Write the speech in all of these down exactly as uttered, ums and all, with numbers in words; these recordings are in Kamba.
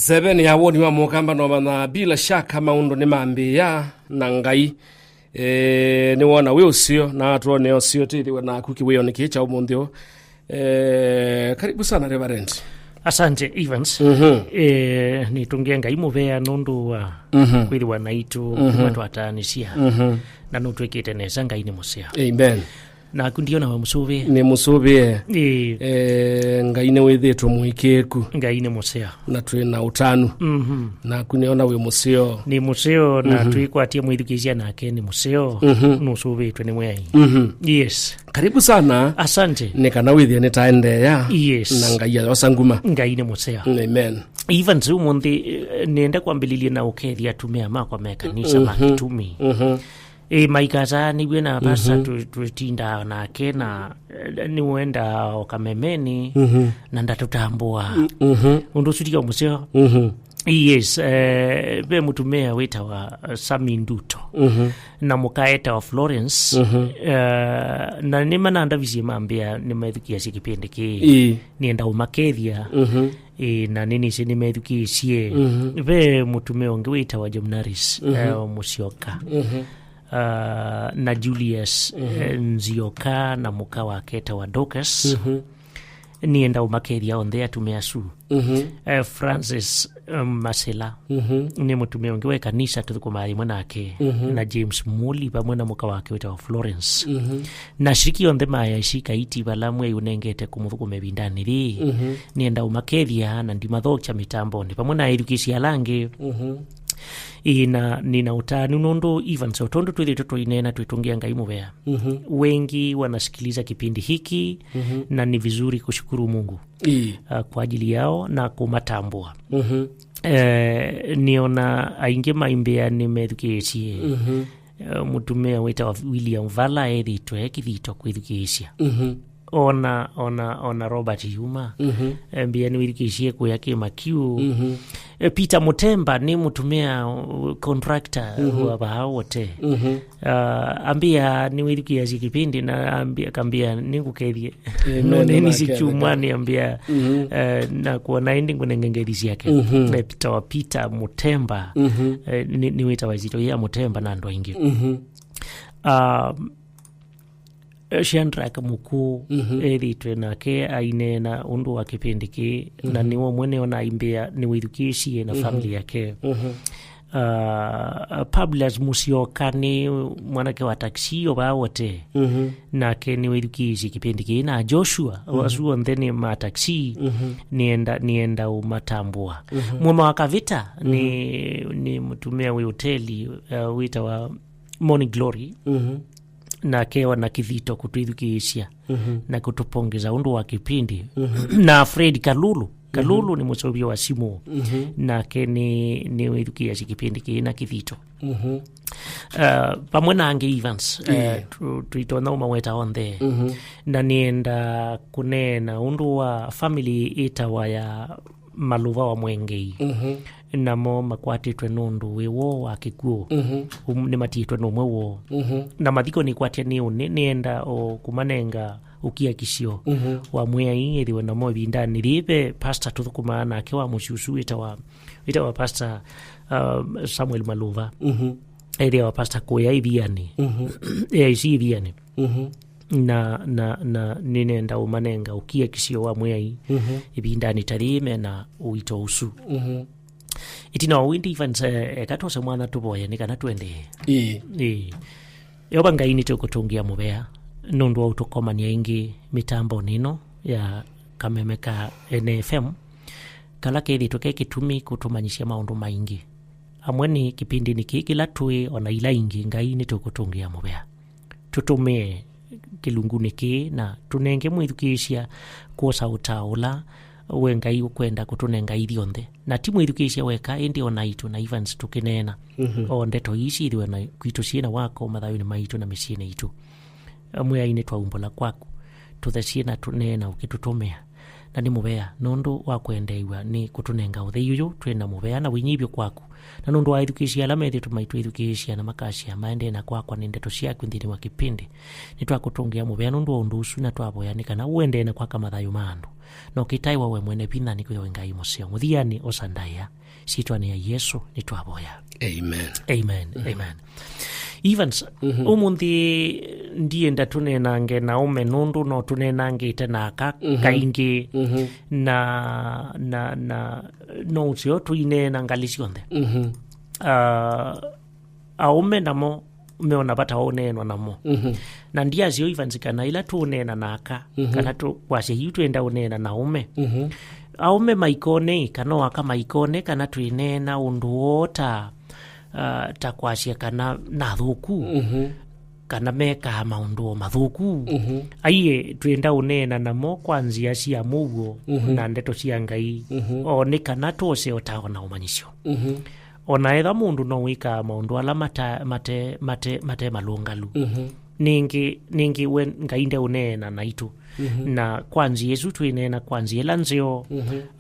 Seveni ya woni wa mũkamba no mana, bila shaka maũndũ nĩmambĩĩa na Ngai. E, nĩwona wĩ ũseo, na atwone ũseo, tĩthĩwe naku kĩwĩonĩ kĩĩ kya ũmũnthĩ ũũ. E, karibu sana, Reverend. Asante, Evans. Mhm. E, nĩtũngĩe Ngai mũvea nũndũ wa Mhm. kwĩthĩwa naitũ Mhm. kuma twataanĩsya. Mhm. Na nũtwĩkĩte nesa, Ngai nĩ mũseo. Amen. Naku ndiona we mũsũvĩe. Nĩ mũsũvĩe. Ĩĩ. E, Ngai nĩwĩthĩtwe mũĩkĩĩku. Ngai nĩ mũseo. Na twĩ na ũtanu. Mhm. Naku nĩona wĩ mũseo. Nĩ mũseo, na Mhm. twĩkwatie mwĩthukĩĩsya nake nĩ mũseo. Mhm. Nũsũvĩtwe nĩ Mwĩai. Mhm. Yes. Karibu sana. Asante. Nĩ kana wĩthĩe nĩtaendeea. Yes. Na Ngai ayosa nguma. Ngai nĩ mũseo. Amen. Evans, ũmũnthĩ, eh, nĩenda kwambĩlĩlya na ũkethya atumĩa makwa me kanisa ma Mhm. Kĩtumi. Mhm. Ĩ, maikatanĩw'e na pasta Mhm. tũ-, tũtindaa nake na, eh, nĩwendaa o kamemeni Mhm. na ndatũtambũa. Mhm. Ũndũ ũsu ti mũseo. Mhm. Yes, eh, ve mũtumĩa wĩtawa, eh, Sami Nduto Mhm. na mũka etawa Florence. Mhm. Eh, na nĩmanandavisye mambĩa nĩmethukĩasye kĩpindi kĩĩ. Ĩĩ. Nĩenda ũmakethya. Mhm. Ĩĩ, na nĩnĩsĩ nĩmethukĩĩsye. Mhm. Ve mũtumĩa ũngĩ wĩtawa Jomnaris, Mhm. eh, Mũsyoka. Mhm. Ah, na Julius, Mhm. eh, Nzioka na mũka wake etawa Dorcas. Mhm. Nĩenda ũmakethya onthe atumĩa asu. Mhm. Eh, Francis, eh, Masila. Mhm. Nĩ mũtumĩa ũngĩ wa kanisa tũthũkũmaa ĩmwe nake. Mhm. Na James Muli vamwe na mũka wake wĩtawa Florence. Mhm. Na shiriki onthe maya ici kaiti vala Mwĩai ũnengete kũmũthũkũma ĩvindanĩ yĩĩ. Mhm. Nĩenda ũmakethya na ndimathokya mĩtambonĩ vamwe na ethukĩĩsya ala angĩ. Mhm. Ĩĩ, na nĩna ũtanu nũndũ Evans, o tondũ twĩthĩtwe tũineena twĩtũngĩa Ngai mũvea. Mhm. Wengi wanasikiliza kipindi hiki Mhm. na ni vizuri kushukuru Mungu Ĩĩ. ah, kwa ajili yao na kũmatambũa. Mhm. Eh, nĩona aingĩ maimbĩa nĩmethukĩĩsye. Mhm. Eh, mũtumĩa wĩtawa William Vala ethĩtwe kĩthito kwĩthukĩĩsya. Mhm. Ona, ona, ona Robert Yuma. Mhm. Eh, mbĩa nĩwĩthukĩĩsye kũya kĩma kĩu. Mhm. Eh, Peter Mutemba nĩ mũtumĩa, uh, contractor Mhm. wa vaa wote. Mhm. Ah, ambĩa nĩwĩthukĩĩasye kipindi na ambĩa, kambĩa nĩngũkethye. Amen, no nĩnĩsĩ nake, kyumwa nake. Nĩ ambĩa, Mhm. eh, na kuona ĩndĩ ngũnenge ngethi syake. Mhm. Eh, Peter wa Peter Mutemba. Mhm. Eh, nĩ, nĩwĩtawa ĩsyĩtwa ya Mutemba na andũ aingĩ. Mhm. Ah, eh, Shadrack Mũkũũ Mhm. ethĩtwe nake aineena ũndũ wa kĩpindi kĩĩ, na Mhm. nĩwe ũmwe nĩona aimbĩa nĩwĩthukĩĩsye na Mhm. family yake. Mhm. Ah, Publius Musyoka nĩ mwanake wa taxi o vaa wote. Mhm. Nake nĩwĩthukĩĩsye kĩpindi kĩĩ na Joshua, Mhm. asu onthe nĩ ma taxi, Mhm. nĩenda, nĩenda ũmatambũa. Mhm. Mũma wa Kavita nĩ, Mhm. nĩ mũtumĩa wĩ hoteli, uh, wĩtawa Morning Glory. Mhm. Nake ona kĩthito kũtwĩthukĩĩsya Mhm. na kũtũpongeza ũndũ wa kĩpindi. Mhm. Na Fred Kalulu. Kalulu Mhm. nĩ mũseũvya wa simũ. Mhm. Nake nĩ, nĩwĩthukĩĩasya kĩpindi kĩĩ na kĩthito. Mhm. Uh, vamwe na angĩ Evans, uh, Ĩĩ. tu-, tũitonya ũmaweta onthe. Mhm. Na nĩenda kũneena ũndũ wa family ĩtawa ya Maluva wa Mwengei. Mhm. Namo makwatĩtwe nũndũ wĩ woo wa kĩkw'ũ. Mhm. Um, nĩmatiĩtwe nũmwe woo. Mhm. Na mathiko nĩkwatya nĩ ũnĩ, nĩenda o kũmanenga ũkiakisyo Mhm. wa Mwĩai ĩthĩwe namo ĩvindanĩ yĩĩ. Ve pastor tũthũkũmaa nake wa mũsyĩ ũsu wĩtawa, wĩtawa Pastor, um, Samuel Maluva. Mhm. Ethĩawa pastor kũya Ĩvianĩ. Mhm. A I C Ĩvianĩ. Mhm. Na, na, na nĩnenda ũmanenga ũkiakisyo wa Mwĩai Mhm. ĩvindanĩ ta yĩĩ mena ũito ũsu. Mhm. Ĩtina wa ũu ĩndĩ Evans, eh, eka twose mwanya tũvoye nĩ kana tũendee. Ĩĩ. Ĩĩ. Yeova Ngai nĩtũkũtũngĩa mũvea nũndũ wa ũtũkomany'a ĩngĩ mĩtambonĩ ĩno ya kameme ka N F M, kala kethĩtwe ke kĩtumi kũtũmanyĩsya maũndũ maingĩ. Amwe nĩ kĩpindinĩ kĩĩ kĩla twĩ, o na ila ingĩ, Ngai nĩtũkũtũngĩa mũvea. Tũtũmĩe kĩlungunĩ kĩĩ na tũnenge mwĩthukĩĩsya kwosa ũtao ũla we Ngai ũkwenda kũtũnenga ithyonthe. Na ti mwĩthukĩĩsya weka, ĩndĩ o naitũ na Evans tũkĩneena. Mhm. O ndeto ii syĩthĩwe na kwitũ syĩ na wako mathayũnĩ maitũ na mĩsyĩnĩ itũ. Mwĩai nĩtwaumbũla kwaku. Tũthesye na tũneena ũkĩtũtũmĩa. Na nĩ mũvea nũndũ wa kwendeew'a nĩ kũtũnenga ũthei ũyũ. Twĩ na mũvea na wĩnyivyo kwaku, na nũndũ wa ethukĩĩsya ala methĩtwe maitwĩthukĩĩsya na makasya maendee na kwakwa nĩ ndeto syaku nthĩnĩ wa kĩpindi. Nĩtwakũtũngĩa mũvea nũndũ wa ũndũ ũsu, na twavoya nĩ kana ũendee na kwaka mathayũ ma andũ. Na ũkĩtaĩwa we mwene vinya nĩkwĩthĩwa wĩ Ngai mũseo. Mũthianĩ, osa ndaĩa. Syĩtwanĩ ya Yesũ nĩtwavoya. Amen. Amen. Amen. Evans, ũmũnthĩ ndienda tũneenange na aũme nũndũ no tũneenangĩte na aka kaingĩ, na, na, na no ũseo tũineena ngalĩ syonthe. Ah, aũme namo meona vata wa ũneenwa namo. Na ndiasyo Evans kana ila tũũneena na aka, kana tũ-, kwasya yu twenda ũneena na aũme. Aũme maikone, kana o aka maikone, kana twĩneena ũndũ woo ta, ah, ta kwasya kana nathũku, kana mekaa maũndũ o mathũku. Aiye, twenda ũneena namo kwa nzĩa sya mũuo na ndeto sya Ngai, o nĩ kana tũse ũtao na ũmanyĩsyo. O na ethwa mũndũ no wĩkaa maũndũ ala mata-, mate, mate, mate malũngalu, nĩngĩ, nĩngĩ we Ngai ndeũneena naitũ. Na kwa nzĩa ĩsu twĩneena kwa nzĩa ĩla nzeo,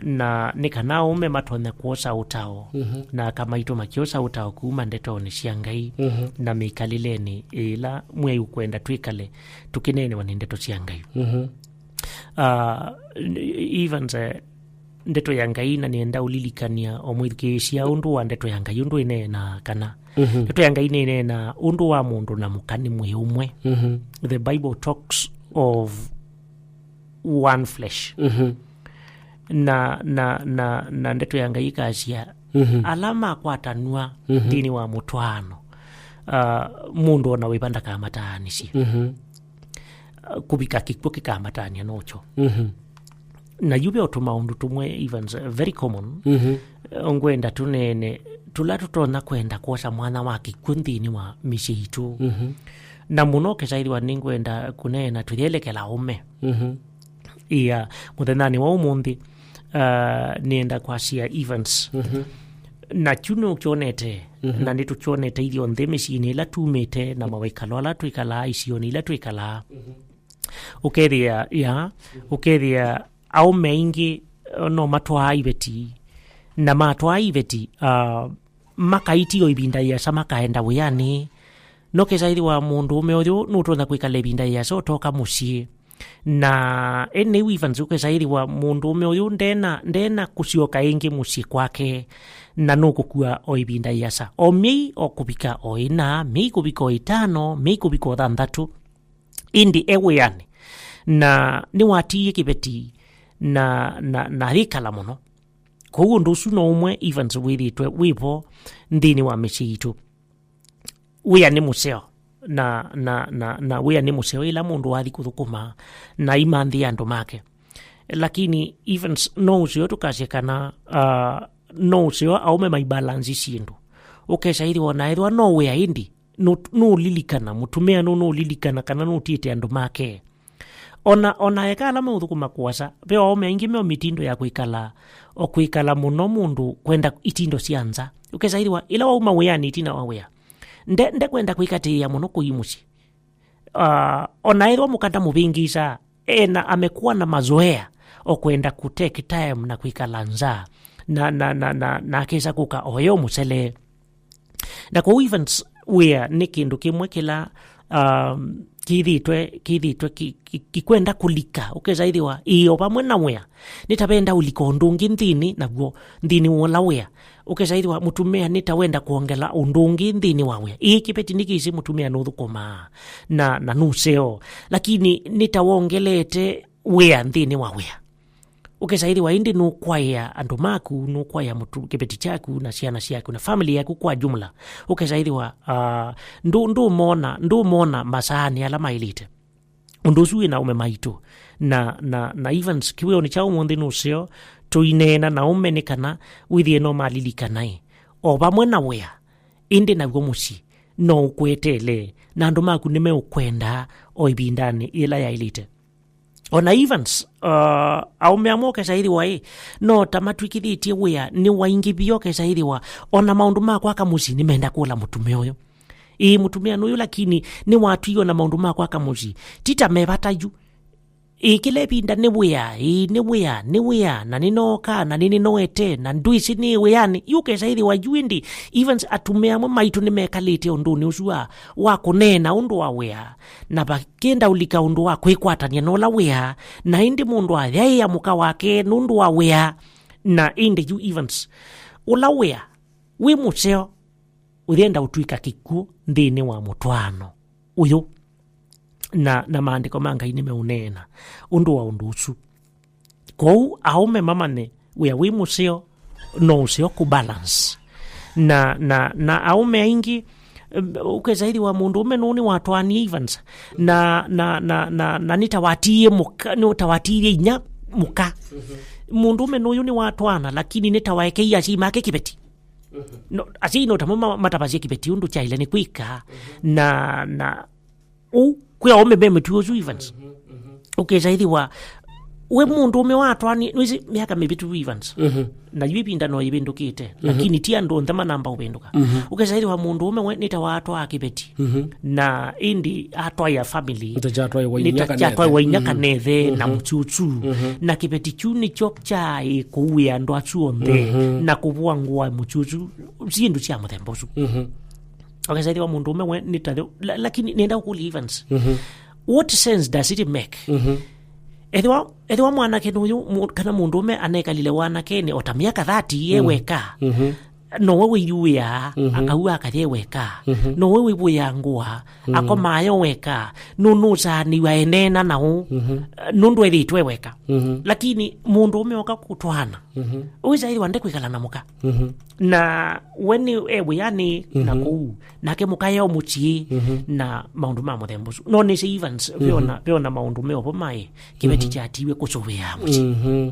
na nĩ kana aũme matonya kwosa ũtao, na aka maitũ makyosa ũtao kuma ndetonĩ sya Ngai, na mĩkalĩlenĩ ĩla mwei ũkwenda twĩkale tũkĩneenewa nĩ ndeto sya Ngai. Ah, Evans, eh, ndeto ya Ngai, na nĩenda ũlilikania o mwĩthukĩĩsya ũndũ wa ndeto ya Ngai ũndũ ĩneenaa kana ndeto ya Ngai nĩneenaa ũndũ wa mũndũ na mũka nĩ mwĩĩ ũmwe. The Bible talks of one flesh. Na, na, na, na ndeto ya Ngai ĩkasya, ala makwatanw'a nthĩnĩ wa mũtwaano, ah, mũndũ ona wĩva ndakamataanĩsye. Ah, kũvika kĩkw'ũ kĩkamataanĩa nokyo. Na yu ve o tũmaũndũ tũmwe, Evans, very common. Eh, ngwenda tũneene tũla tũtonya kwenda kwosa mwanya wa kĩkw'ũ nthĩnĩ wa mĩsyĩ itũ. Na mũno ũkesa ĩthĩwa nĩngwenda kũneena tũyelekela aũme. Ia, mũthenyanĩ wa ũmũnthĩ, ah, nĩenda kwasya Evans. Na kyu nĩũkyonete, na nĩtũkyonete ithyonthe mĩsyĩnĩ ĩla tumĩte na mawĩkalo ala twĩkalaa isionĩ ila twĩkalaa. Ũkethĩa, ya, ũkethĩa aũme aingĩ, eh, no matwaa iveti, na matwaa iveti, ah, makaitia o ĩvinda yĩasa makaenda wĩanĩ. No kesa ĩthĩwa mũndũũme ũyũ nũtonya kwĩkala ĩvinda yĩasa ũtoka mũsyĩ. Na ene Evans ũkesa ĩthĩwa mũndũũme ũyũ ndena, ndena kũsyoka ĩngĩ mũsyĩ kwake, na nũkũkua o ĩvinda yĩasa. O myei o kũvika o ĩna, myei kũvika o ĩtano, myei kũvika o thanthatũ. Ĩndĩ e wĩanĩ, na nĩwatiie kĩveti na, na, na yĩkala mũno. Kwoou ũndũ ũsu no ũmwe Evans wĩthĩtwe wĩ vo nthĩnĩ wa mĩsyĩ yitũ. Wĩa nĩ mũseo, na, na, na, na wĩa nĩ mũseo ĩla mũndũ wathi kũthũkũma na imanthĩ andũ make. Lakini Evans no ũseo tũkasya kana, ah, no ũseo aũme maibalanzi syĩndũ. Ũkesa ĩthĩwa ona ethĩwa no wĩa ĩndĩ, nũ-, nũũlilikana, mũtumĩa nũ-, nũũlilikana kana nũtiĩte andũ make. Ona, ona eka ala meũthũkũma kũasa, ve aũme aingĩ meo mĩtindo ya kwĩkala, o kwĩkala mũno mũndũ kwenda itindo sya nza. Ũkesa ĩthĩwa ĩla wauma wĩanĩ ĩtina wa wĩa, nde, ndekwenda kwĩkatĩĩa mũno kũi mũsyĩ. Ah, ona ethĩwa mũka ndamũvĩngĩĩsaa, ena amekuwa na mazoea o kwenda ku take time na kwĩkala nza, na, na, na, na, na akesa kũka oyo mũsele. Na kwoou Evans, wĩa nĩ kĩndũ kĩmwe kĩla, um, kĩthĩtwe, kĩthĩtwe ki-, ki-, kikwenda kũlika. Ũkesa ĩthĩwa ĩĩ o vamwe na wĩa, nĩtavenda ũlika ũndũ ũngĩ nthĩnĩ naw'o, nthĩnĩ wa ũla wĩa. Ũkesa ĩthĩwa mũtumĩa nĩtawenda kwongela ũndũ ũngĩ nthĩnĩ wa wĩa. Ĩĩ, kĩveti nĩkĩsĩ mũtumĩa nũthũkũmaa na, na nũseo, lakini nĩtawongelete wĩa nthĩnĩ wa wĩa. Ũkesa ĩthĩwa ĩndĩ nũkwaĩa andũ maku, nũkwaĩa mũtu-, kĩveti kyaku na syana syaku na family yaku kwa jumla. Ũkesa ĩthĩwa, ah, ndũ-, ndũmona, ndũmona masaanĩ ala maĩlĩte. Ũndũ ũsu wĩ na aũme maitũ. Na, na, na Evans, kĩwĩonĩ kya ũmũnthĩ nũseo, tũineena na aũme nĩ kana wĩthĩe no malilikanae. O vamwe na wĩa, ĩndĩ naw'o mũsyĩ, no ũkweteele, na andũ maku nĩmeũkwenda o ĩvindanĩ yĩla yaĩlĩte. Ona Evans, uh, aũme amwe ũkesa ĩthĩwa ĩ, no ta matw'ĩkĩthĩtye wĩa nĩwaingĩvie ũkesa ĩthĩwa ona maũndũ ma kwaka mũsyĩ nĩmenda kũla mũtumĩa ũyũ. Ĩĩ, mũtumĩa nũyũ, lakini nĩwatw'ĩie ona maũndũ ma kwaka mũsyĩ ti ta me vata yu. Ĩ, kĩla ĩvinda nĩ wĩa, ĩ, nĩ wĩa, nĩ wĩa, na nĩnooka, na nĩnĩnoete, na ndwĩsĩ nĩ wĩanĩ. Yu ũkesa ĩthĩwa yu ĩndĩ, Evans, atumĩa amwe maitũ nĩmekalĩte ũndũnĩ ũsu wa, wa kũneena ũndũ wa wĩa, na vakenda ũlika ũndũ wa kwĩkwatany'a na ũla wĩa, na ĩndĩ mũndũ ayaĩa mũka wake nũndũ wa wĩa. Na ĩndĩ yu, Evans, ũla wĩa wĩ mũseo ũyenda ũtw'ĩka kĩkw'ũ nthĩnĩ wa mũtwaano ũyũ, na, na maandĩko ma Ngai nĩmeũneena ũndũ wa ũndũ ũsu. Kwoou aũme mamanye wĩa wĩ mũseo, no ũseo kũ balance. Na, na, na aũme aingĩ, em, ũkesa ĩthĩwa mũndũũme nũũ nĩwatwaanie, Evans, na, na, na, na, na nĩ ta watiie mũka, nĩ ta watiie inya mũka. Mũndũũme nũyũ nĩwatwaana, lakini nĩ ta waekeie asyai make kĩveti. No, asyai no tamo ma-, matavasya kĩveti ũndũ kyaĩle nĩ kwĩka. Na, na, ũu, kwĩ aũme me mũtuo ũsu, Evans. Ũkesa ĩthĩwa, we mũndũũme watwaanie, nĩwĩsĩ myaka mĩvĩtu, Evans. Na yu ĩvinda no yĩvĩndũkĩte, lakini ti andũ onthe manamba ũvĩndũka. Ũkesa ĩthĩwa mũndũũme we nĩ ta watwaa kĩveti. Na ĩndĩ atwaĩa family. Nĩ ta kyatwaĩwa inya kanethe. Nĩ ta kyatwaĩwa inya kanethe na mũsyĩ ũsu. Na kĩveti kyu nĩkyo kyaĩ kũuĩa andũ asu onthe, na kũvũa ngũa mũsyĩ ũsu, syĩndũ sya mũthemba ũsu. Ũkesa ĩthĩwa mũndũũme we nĩ ta thĩ, la-, lakini nenda ũkũlya, Evans. What sense does it make? Ethĩwa, ethĩwa mwanake nũyũ, mu-, kana mũndũũme anekalile wanakenĩ o ta myaka thirty ye weka, nowe wĩyuĩaa, akaua akathi e weka, nowe wĩvũĩaa ngũa, akomaa yo weka, nũ-, nũsaanĩw'a eneena naũ, nũndũ ethĩĩtwe e weka. Lakini mũndũũme oka kũtwaana, ũĩsa ĩthĩwa ndekwĩkala na mũka. Na we nĩ e wĩanĩ na kũu, nake mũka e o mũsyĩ, na maũndũ ma mũthemba ũsu. No nĩsĩ, Evans, veona, veona maũndũ me ovo maĩ, kĩveti kyatiwe kũsũvĩaa mũsyĩ.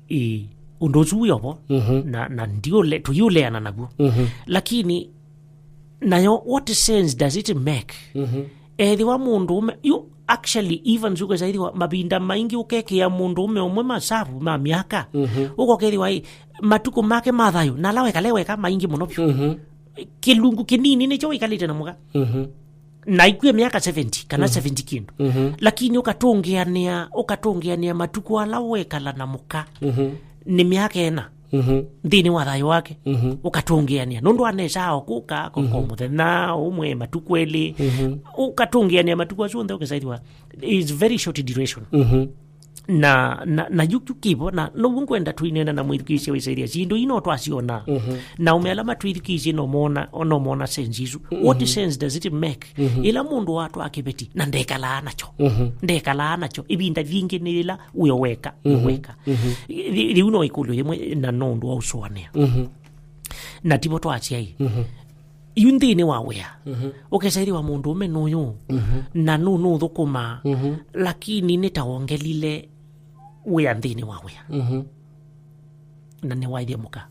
Ĩ, ũndũ ũsu wĩ ovo, na, na ndiũle-, tũiũleana naw'o. Lakini nayo, what sense does it make? Ethĩwa mũndũũme, you actually, Evans, ũkesa ĩthĩwa mavinda maingĩ ũkekĩa mũndũũme ũmwe masavu ma myaka, ũkokethĩwa, ĩ, matukũ make ma thayũ, na ala wekale weka maingĩ mũno vyũ. Kĩlungu kĩnini nĩkyo wĩkalĩte na mũka. Na aikw'e myaka seventy kana seventy kĩndũ. Lakini ũkatũngĩanĩa, ũkatũngĩanĩa matukũ ala wekala na mũka nĩ myaka ĩna nthĩnĩ wa thayũ wake. Ũkatũngĩanĩa. Nũndũ anesaa o kũka, ko, ko mũthenya ũmwe, matukũ elĩ. Ũkatũngĩanĩa matukũ asu onthe, ũkesa ĩthĩwa is very short duration. Na, na, na yu, yu kĩvo, na now'o ngwenda tũineena na mwĩthukĩĩsya wĩsĩthya syĩndũ ii no twasyona. Na aũme ala matwĩthukĩĩsye no mona, no mona sense isu. What sense does it make? Ĩla mũndũ watwaa kĩveti, na ndekalaa nakyo. Ndekalaa nakyo. Ĩvinda yingĩ nĩ yĩla wĩ o weka, wĩ weka. Rĩ-, rĩu no ĩkũlyo yĩmwe, na no ũndũ wa ũsũanĩa. Na tivo twasya ĩ. Yu nthĩnĩ wa wĩa, ũkesa ĩthĩwa mũndũũme nũyũ, na nũ-, nũũthũkũmaa, lakini nĩ ta wongelile wĩa nthĩnĩ wa wĩa. Na nĩwaĩthya mũka.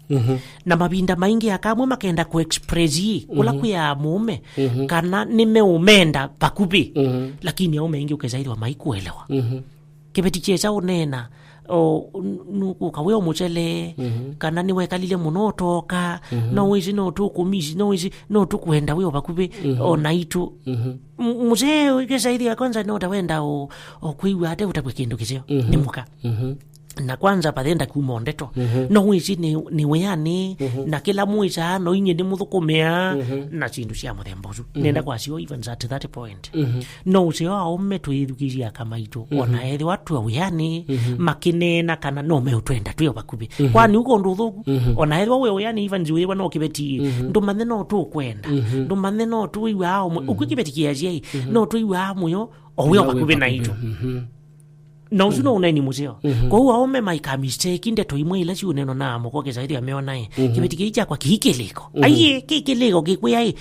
Na mavinda maingĩ aka amwe makenda kũ-express ĩ, kũla kwĩ a mũũme, kana nĩmeũmenda vakuvĩ, lakini aũme aingĩ ũkesa ĩthĩwa maikũelewa. Kĩveti kyesa ũneena, o, n-, nũkũka wĩ o mũtele, kana nĩwekalile mũno ũtoka, no wĩsĩ no tũkũmisi, no wĩsĩ no tũkwenda wĩ o vakuvĩ o naitũ. M-, mũsee ũkesa ĩthĩa kwanza no ta wenda o, o kwĩw'a ate ũtavw'a kĩndũ kĩseo nĩ mũka. Na kwanza vathenda kuma o ndeto. No wĩsĩ nĩ, nĩ wĩanĩ, na kĩla mwĩsaa no inyie nĩ mũthũkũmĩa, na syĩndũ sya mũthemba ũsu. Nenda kwasyo even at that point. No ũseo aũme twĩthukĩĩsye aka maitũ, ona ethĩwa twĩ o wĩanĩ, makĩneena kana no meũtwenda twĩ o vakuvĩ. Kwani ũko ũndũ ũthũku? Ona ethĩwa wĩ o wĩanĩ, Evans, wĩwa no kĩveti, ndũmanye no tũkwenda. Ndũmanye no twĩw'aa ũmwe. Ũkw'ĩ kĩveti kĩasya ĩ, no twĩw'aa mũyo o wĩ o vakuvĩ naitũ. Na ũsu no ũneeni mũseo. Kwoou aũme maika mistake ndeto imwe ila siũnenwa na amũka ũkesa ĩthĩa meona ĩ, kĩveti kĩĩ kyakwa kĩi kĩlĩko. Aiĩ, kĩ kĩlĩko kĩkwĩa ĩ.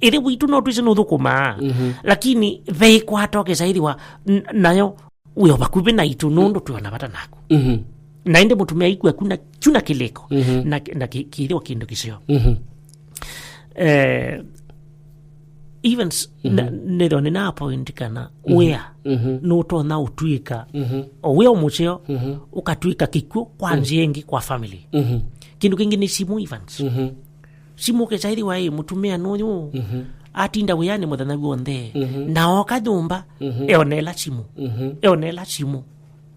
Ĩthĩ witũ no twĩsĩ nũthũkũmaa. Lakini ve ĩkwata ũkesa ĩthĩwa n-, nayo wĩ o vakuvĩ naitũ nũndũ twĩ o na vata naku. Na ĩndĩ mũtumĩa aikw'a kuna, kuna kĩlĩko. Na, na kĩ-, kĩthĩwa kĩndũ kĩseo. Eh, Evans, na, nĩthwa nĩna point kana wĩa nũtonya ũtw'ĩka, o wĩa mũseo, ũkatw'ĩka kĩkw'ũ kwa nzĩa ĩngĩ kwa family. Kĩndũ kĩngĩ nĩ simũ, Evans. Simũ ũkesa ĩthĩwa ĩ mũtumĩa nũyũ, Atinda wĩanĩ mũthenya w'onthe. Mhm. Na ooka nyũmba, mhm, eonela simũ. Mhm. Eonela simũ.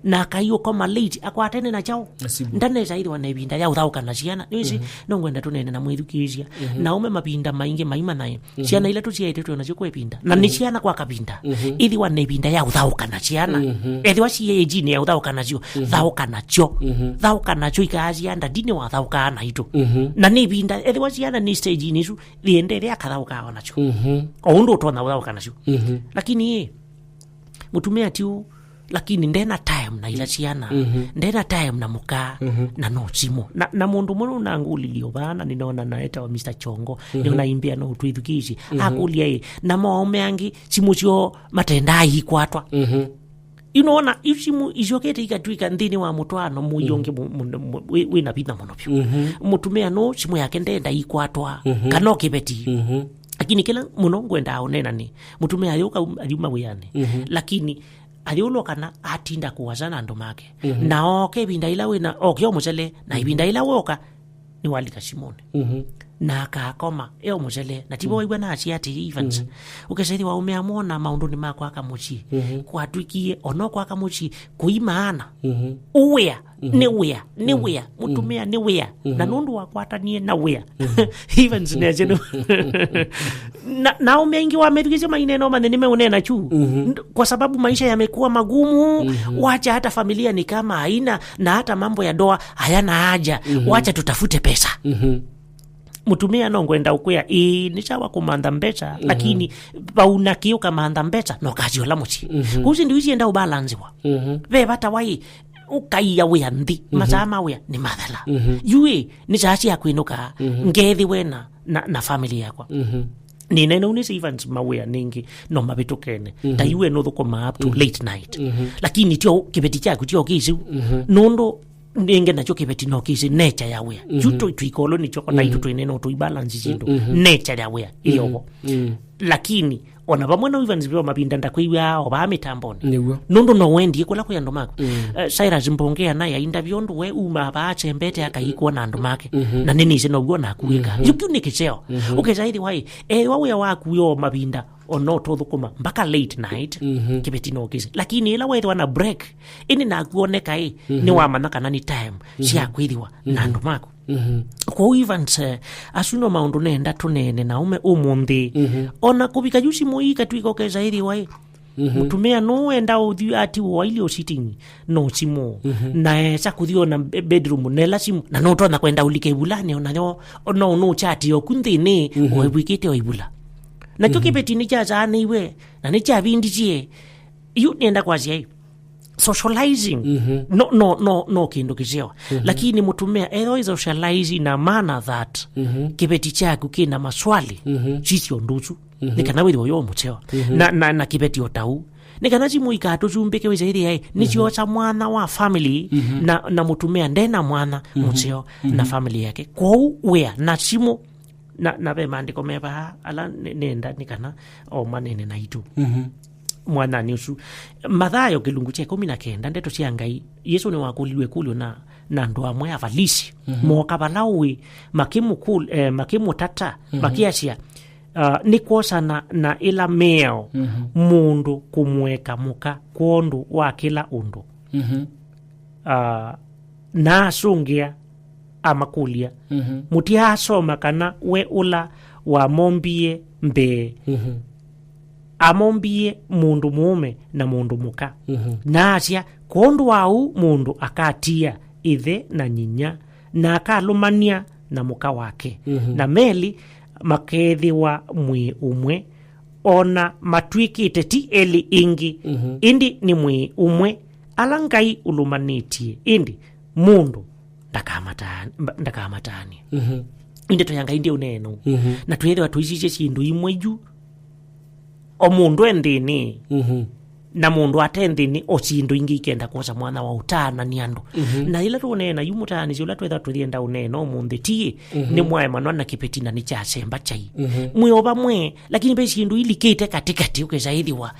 Na akai ũkoma late, akwatene na kyaũ? Na simũ. Ndanesa ĩthĩwa na ĩvinda ya ũthaũka na syana. Nĩwĩsĩ, mhm, no ngwenda tũnene na mwĩthukĩĩsya. Mhm. Na ũme mavinda maingĩ maimanae. Mhm. Syana ila tũsyaĩte twĩ nasyo kwa ĩvinda. Na nĩ, mhm, syana kwa kavinda. Mhm. Ĩthĩwa na ĩvinda ya ũthaũka na syana. Mhm. Ethĩwa syĩ age-inĩ ya ũthaũka nasyo, mhm, thaũka nasyo. Mhm. Thaũka nasyo, ikaa syana, ndinĩ wathaũkaa naitũ. Mhm. Na nĩ ĩvinda, ethĩwa syana nĩ stage-inĩ isu, thiende ĩla akathaũkaa o nasyo. Mhm. O ũndũ ũtonya ũthaũka nasyo. Mhm. Lakini ĩ, mũtumĩa ti ũ, lakini ndena time na ila syana, mhm, ndena time na mũka, mhm, na no simũ. Na, na mũndũ mũno nangũlilio vana, nĩnona na etawa Mister Chongo, mhm, nĩona imbĩa no twĩthukĩĩsye. Mhm. Akũlya ĩ, na maũme angĩ, simũ syoo matendaa ikwatwa. Mhm. Yu nona, yu simũ isyokete ikatw'ĩka nthĩnĩ wa mũtwaano mũio, mhm, ũngĩ mu-, mu-, mu-, wĩ, wĩ na vinya mũno vyũ. Mhm. Mũtumĩa no simũ yake ndenda ikwatwa, mhm, kana o kĩveti. Mhm. Lakini kĩla mũno ngwendaa ũnena nĩ, mũtumĩa ayũka um-, ayuma wĩanĩ. Mhm. Lakini ayũlwa kana atinda kũasa na andũ make. Mhm. Na oke ĩvinda ĩla wĩna, oke o mũsele, na ĩvinda ĩla woka, nĩwalika simũnĩ. Mhm. Na akakoma, e o mũsele, na tivo, mhm, waigua na asia atĩĩ, Evans, mhm, ũkesa ĩthĩwa ũme amwona maũndũnĩ ma kwaka mũsyĩ. Mhm. Kwatw'ĩkie, o no kwaka mũsyĩ, kũimaana. Mhm. Ũwĩa, mhm, nĩ wĩa, nĩ, mhm, wĩa, mhm, mũtumĩa nĩ wĩa. Mhm. Na nũndũ wakwatanie na wĩa. Mhm. Evans nĩasya nĩ na, na aũme aingĩ wamethukĩsya maineena ũmanye nĩmeũneena kyu. Mhm. Nd-, kwa sababu maisha yamekuwa magumu, mhm, wacha hata familia ni kama haina, na hata mambo ya ndoa hayana haja. Mhm. Wacha tutafute pesa. Mhm. Mũtumĩa no ngwenda ũkwĩa, ĩĩ, nĩ sawa kũmantha mbesa, mhm, lakini vau na kĩ ũkamantha mbesa, na ũkasyola mũsyĩ. Mhm. Kũu syĩndũ ici syenda ũbalansiwa. Mhm. Ve vata wa ĩ, ũkaia wĩa nthĩ, mhm, masaa ma wĩa nĩ mathela. Mhm. Yu ĩ, nĩ saa sya kwĩnũka, mhm, ngethĩwe na, na, na family yakwa. Mhm. Nĩnene unĩsĩ Evans mawĩa nĩngĩ no mavĩtũkene. Mhm. Ta yu ĩ nũthũkũmaa up to, mhm, late night. Mhm. Lakini tyo kĩveti kyaku tyo kĩsĩ. Mhm. Nũndũ nĩnge nakyo kĩveti no kĩsĩ nature ya wĩa. Mhm. Yu tũ-, twĩkolo nĩkyo, mhm, naitũ twĩnene tũibalance syĩndũ. Mhm. Nature ya wĩa, mhm, ĩyovo. Mhm. Lakini, ona vamwe na Evans vyo mavinda ndakwĩw'aa o vaa mĩtambonĩ. Nĩw'o. Nũndũ no wendie kũla kwĩ andũ maku. Mm. Eh, Cyrus Mbongea naye ainda vyondũ we uma vaa atembete akai kwona andũ make. Mhm. Na nĩnĩsĩ now'o naku wĩka. Mhm. Yu kyu nĩ kĩseo. Mhm. Ũkesa ĩthĩwa ĩ, ethĩwa wĩa waku wĩ o mavinda, ona ũtothũkũma mpaka late night, mhm, kĩveti no kĩsĩ. Lakini ĩla wethĩwa na break, ĩndĩ naku oneka ĩ, mhm, nĩwamanya kana nĩ time, mhm, sya kwĩthĩwa na, mhm, andũ maku. Mhm. Kwoou Evans, eh, asu no maũndũ nenda tũneene na ũme ũmũnthĩ. Mhm. Ona kũvika yu simũ ii katw'ĩka ũkesa ĩthĩwa ĩ, mhm, mũtumĩa nũũ wenda ũthi atiwe wailye ũsitingi, no simũ. Mhm. Na esa kũthi ona be-, bedroom, nela simũ, na nũtonya kwenda ũlike ivulani, onayo, no nũchati oku nthĩnĩ, mhm, ũivw'ĩkĩte o ivula. Nakyo, mhm, kĩveti nĩkyasaanĩiwe, na nĩkyavindisye. Yu nĩenda kwasya ĩ, socializing, mhm, no, no, no, no kĩndũ kĩseo. Mhm. Lakini mũtumĩa, ethĩwa ĩ socialize na maana that, mhm, kĩveti kyaku kĩna maswali, mhm, sisyo ũndũ ũsu. Mhm. Nĩ kana wĩthĩwe yo mũseo. Mhm. Na, na, na kĩveti o ta ũu. Nĩ kana simũ ikatũsumbĩke wĩsa ĩthĩa ĩ, nĩsyosa, mhm, mwana wa family, mhm, na, na mũtumĩa ndena mwana, mhm, mũseo na, mhm, family yake. Kwoou wĩa na simũ na, na ve maandĩko me vaa ala ne-, nenda nĩ kana o manene naitũ. Mhm. Mwanyanĩ ũsu. Mathayo kĩlungu kya ĩkũmi na kenda, ndeto sya Ngai, Yesũ nĩwakũlilwe ĩkũlyo na, na andũ amwe Avalisi. Mhm. Mooka vala ũĩ, makĩmũkũl-, eh, makĩmũtata, mhm, makĩasya, ah, nĩ kwosana na ĩla mĩao, mhm, mũndũ kũmũeka mũka kwondũ wa kĩla ũndũ. Mhm. Ah, na asũngĩa amakũlya, mhm, mũtiaasoma kana we ũla wamombie mbee, mhm, amombie mũndũ mũũme na mũndũ mũka? Mhm. Na asya, kwondũ wa ũu mũndũ akatia ĩthe na nyinya, na akalũmany'a na mũka wake, mhm, na melĩ makeethĩwa mwĩĩ ũmwe, o na matw'ĩkĩte ti elĩ ĩngĩ, mhm, ĩndĩ nĩ mwĩĩ ũmwe. Ala Ngai ũlũmanĩtye, ĩndĩ mũndũ ndakamata-, mba-, ndakamatanĩe. Mhm. Ĩndĩ ndeto ya Ngai ndĩ ũneeno. Mhm. Na twĩthĩwa tũisisye syĩndũ imwe yu, o mũndũ e nthĩnĩ, mhm, na mũndũ ate nthĩnĩ, o syĩndũ ingĩ ikenda kwosa mwanya wa ũtaanani andũ. Mhm. Na ĩla tũũneena yu mũtaanĩsyo ũla twĩthwa tũyenda ũneena ũmũnthĩ ti, mhm, nĩ mwaemanwa na kĩveti na nĩkyasemba kyai. Mhm. Mwĩ o vamwe, lakini ve syĩndũ ilikĩte katĩkatĩ, ũkesa ĩthĩwa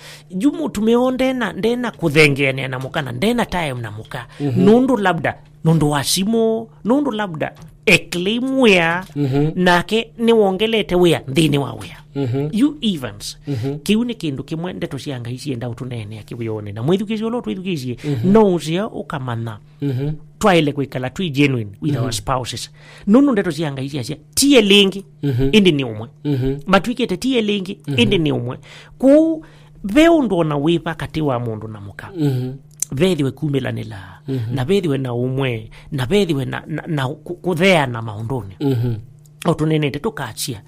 yu mũtumĩa ũũ ndena, ndena kũthengeanĩa na mũka na ndena time na mũka. Mhm. Nũndũ labda nũndũ wa simũ, nũndũ labda e claim wĩa, mhm, nake nĩwongelete wĩa nthĩnĩ wa wĩa. Mhm. You Evans, mhm, kĩu nĩ kĩndũ kĩmwe ndeto sya Ngai sienda ũtũneenea kĩwĩonĩ. Na mwĩthukĩĩsye ũla ũtwĩthukĩĩsye, mhm, no ũseo ũkamanya, mhm, twaĩle kwĩkala twĩ genuine with our, mhm, spouses. Nũndũ ndeto sya Ngai syasya, ti elĩ ĩngĩ, mhm, ĩndĩ nĩ ũmwe. Mhm. Matw'ĩkĩte ti elĩ ĩngĩ, mhm, ĩndĩ nĩ ũmwe. Kwoou, ve ũndũ ona wĩva katĩ wa mũndũ na mũka. Mhm. Vethĩwe kumĩlanĩla, mhm, na vethĩwe na ũmwe, na vethĩwe na, na, na kũ-, kũtheana maũndũnĩ. Mhm. O tũnenete tũkasya,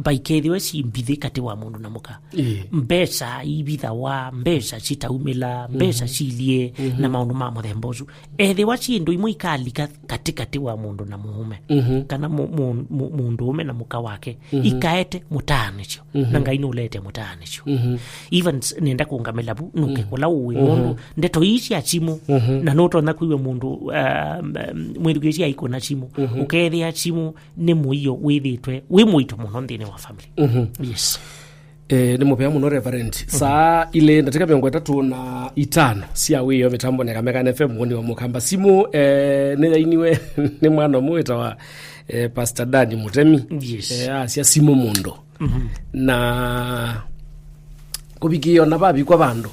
vaikethĩwe syĩ mbithi katĩ wa mũndũ na mũka. Ĩĩ. Mbesa ivithawa, mbesa sitaumĩla, mbesa, mhm, silyĩ, mhm, na maũndũ ma mũthemba ũsu. Ethĩwa syĩndũ imwe ikalika katĩkatĩ wa mũndũ na mũũme, mhm, kana mũ-, mũ-, mũ-, mũndũũme na mũka wake, mhm, ikaete mũtaanĩsyo. Mhm. Na Ngai nũleete mũtaanĩsyo. Mhm. Evans, nenda kũngamĩla vu, nũke, mhm, kũla ũĩ, mhm, nũndũ ndeto ii sya simũ, mhm, na nũtonya kwĩw'a mũndũ, um, um, mwĩthukĩĩsya aikũna simũ, mhm, ũkethĩa simũ nĩ mũio wĩthĩtwe wĩ mũito mũno nthĩnĩ wa family. Mhm. Yes. Eh, nĩ mũvea mũno, Reverend. Mhm. Saa ilĩ ndatĩka mĩongo ĩtatũ na itano sya wĩoo mĩtambonĩ ya Kamekana F M, mũni wa mũkamba simũ, eh, nĩyainiwe nĩ mwana ũmwe wĩtawa, eh, Pastor Dani Mũtemi. Yes. Eh, asya simũ mũndũ. Mhm. Na kũvikĩĩa ona vavikwa vandũ,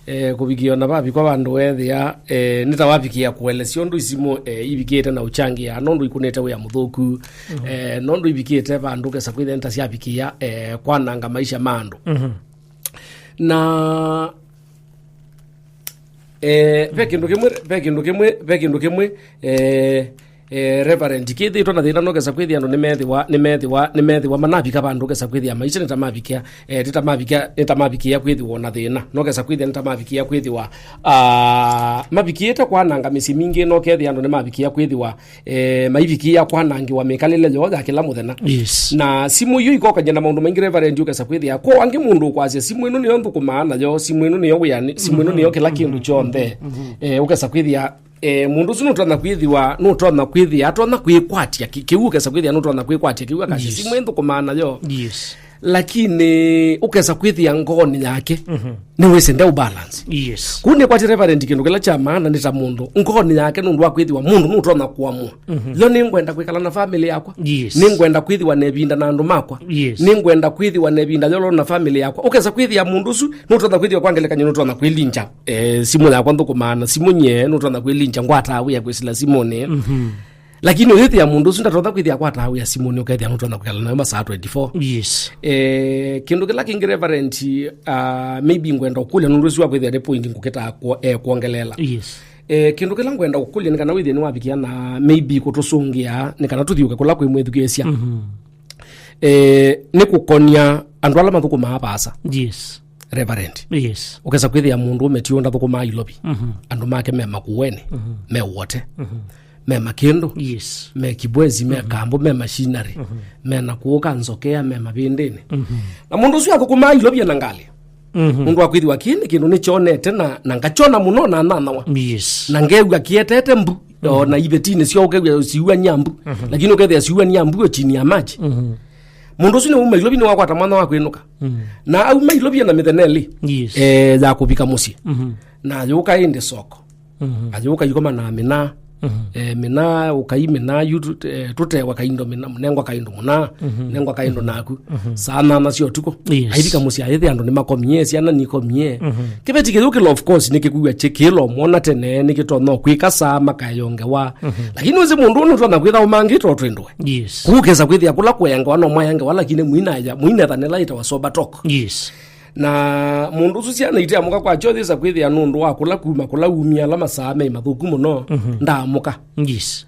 eh, kũvikĩĩa ona vavikwa vandũ weethĩa, eh, nĩ ta wavikĩĩa kũelesya ũndũ isimũ, eh, ivikĩĩte na ũkyangĩa, nũndũ ikũnĩte wĩa mũthũku, mhm, eh, nũndũ ivikĩĩte vandũ ũkesa kwĩthĩa nĩ ta syavikĩĩa, eh, kwananga maisha ma andũ. Mhm. Na, eh, ve kĩndũ kĩmwe, ve kĩndũ kĩmwe, ve kĩndũ kĩmwe, eh, eh, Reverend, kĩthĩtwe na thĩna, nũkesa kwĩthĩa andũ nĩmethĩwa, nĩmethĩwa, nĩmethĩwa manavika vandũ, ũkesa kwĩthĩa maisha nĩtamavikĩa, eh, nĩtamavikĩa, nĩtamavikĩa kwĩthĩwa na thĩna, nũkesa kwĩthĩa nĩtamavikĩa kwĩthĩwa, ah, mavikĩĩte kwananga mĩsyĩ mingĩ, nokethĩa andũ nĩmavikĩa kwĩthĩwa, eh, maivikĩa kwanangĩwa mĩkalĩle yoo ya kĩla mũthenya. Yes. Na simũ iyo ikokany'a na maũndũ maingĩ, Reverend, ũkesa kwĩthĩa ko angĩ mũndũ ũkwasya, simũ ĩno nĩyo nthũkũmaa nayo, simũ ĩno nĩyo wĩanĩ, simũ ĩno nĩyo kĩla kĩndũ kyonthe. Mhm. Eh, ũkesa kwĩthĩa, eh, mũndũ ũsu nũtonya kwĩthĩwa, nũtonya kwĩthĩa, atonya kwĩkwatya kĩ-, kĩu, ũkesa kwĩthĩa nũtonya kwĩkwatya kĩu, akasya, yes, simũ ĩno nthũkũmaa nayo. Yes. Lakini ũkesa kwĩthĩa ngoonĩ yake, mhm, nĩwĩsĩ nde balance. Yes. Kũu nĩkwatya, Reverend, kĩndũ kĩla kya maana nĩ ta mũndũ ngoonĩ yake, nũndũ wa kwĩthĩwa mũndũ nũtonya kũamũa. Mhm. Yo nĩngwenda kwĩkala na family yakwa. Yes. Nĩngwenda kwĩthĩwa na ĩvinda na andũ makwa. Yes. Nĩngwenda kwĩthĩwa na ĩvinda yolo na family yakwa. Ũkesa kwĩthĩa mũndũ ũsu nũtonya kwĩthĩwa kwa ngelekany'o nũtonya kwĩlinja, eh, simũ yakwa nthũkũmaa na simũ nyie, nũtonya kwĩlinja ngwataa wĩa kwĩsĩla simũnĩ. Mhm. Lakini ũyĩthĩa mũndũ ũsu ndatonya kwĩthĩa akwataa wĩa simũnĩ, ũkethĩa nũtonya kwĩkala nayo masaa twenty-four. Yes. Eh, kĩndũ kĩla kĩngĩ, Reverend, ah, maybe ngwenda ũkũlya nũndũ ũsu wa kwĩthĩa nĩ point ngũkĩtaa kwo-, eh, kwongeleela. Yes. Eh, kĩndũ kĩla ngwenda ũkũlya nĩ kana wĩthĩe nĩwavikĩa na maybe kũtũsũngĩa nĩ kana tũthiũke kũla kwĩ mwĩthukĩĩsya. Mhm. Eh, nĩ kũkonia andũ ala mathũkũmaa vaasa. Yes. Reverend. Yes. Ũkesa kwĩthĩa mũndũ ũme ti ũnda thũkũmaa Ilovi. Mhm. Andũ make me Makueni, mhm, me Wote, mhm, me Makĩndũ, yes, me Kibwezi, me, mhm, Kambu, me Machinery, mhm, me Nakũũka, Nzokea, me Mavĩndĩnĩ. Mhm. Na mũndũ ũsu athũkũmaa Ilovi ena ngalĩ. Mhm. Mũndũ akwĩthĩwa kĩĩ nĩ kĩndũ nĩkyonete na, na ngakyona mũno na nanawa. Yes. Na ngew'a kĩetete mbu. Mhm. O na ivetinĩ syo ũkew'a siuania mbu. Mhm. Lakini ũkethĩa siuania mbu o chini ya maji. Mhm. Mũndũ ũsu nĩwauma Ilovi nĩwakwata mwanya wa kwĩnũka. Mm. Na auma Ilovi ena mĩthenya ĩlĩ, yes, eh, ya kũvika mũsyĩ. Mhm. Na ayũka ĩndĩ soko. Mhm. Ayũka ikoma na mĩna. Mhm. Eh, mĩna, ũkai mĩna, yu tũ-, eh, tũtewa kaindo mĩna, nengwa kaindo mũna, mhm, nengwa kaindo naku. Mhm. Saa nana sya ũtukũ. Yes. Aivika mũsyĩ ayĩthĩa andũ nĩmakomie, syana nikomie. Mhm. Kĩveti kĩyũkĩla, of course, nĩkĩkwĩw'a kĩkĩlomwona tene, nĩkĩtonya kwĩka saa makayongewa. Mhm. Lakini ũsĩ mũndũ ũnĩ ũtonya kwĩtha ũmangĩte o twĩndũe. Yes. Kũkesa kwĩthĩa kũla kũengewa no mwaengewa, lakini mwinaya, mwinethanĩla ĩtawa sober talk. Yes. Na mũndũ ũsu syana iteamũka kwakyo yĩsa kwĩthĩa nũndũ wa kũla kuma kũla umie ala masaa me mathũku mũno, mhm, ndaamũka. Yes.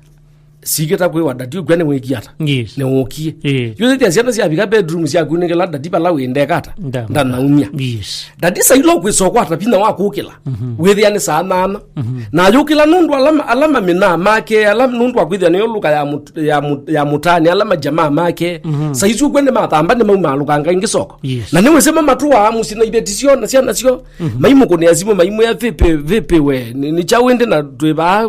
Sikĩta kwĩwa dadi ũkw'a nĩwĩkie ata? Yes. Nĩwũkie. Eh. Yũthĩthya syana syavika bedroom syakunĩkĩla dadi vala wĩ ndeka ata? Ndama. Ndanaumya. Yes. Dadi sailo kwĩsa ũkwata vinya wa kũkĩla. Mhm. Wĩthĩa nĩ saa nana. Mhm. Na ayũkĩla nũndũ ala ma-, ala mamĩnaa make, ala nũndũ wa kwĩthĩa nĩyo lũka ya mũt-, ya mũt-, ya mũtani, ala majamaa make. Mhm. Saisu ũkw'a nĩmathamba nĩmaumaalũkanga ĩngĩ soko. Yes. Na nĩwĩsĩ mamatũaa mũsyĩ na iveti syoo na syana syoo. Mhm. Maimũkũnĩa simũ, maimwĩa, "Vipi, vipi we? Nĩ, nĩ kyaũ ĩndĩ na twĩ vaa,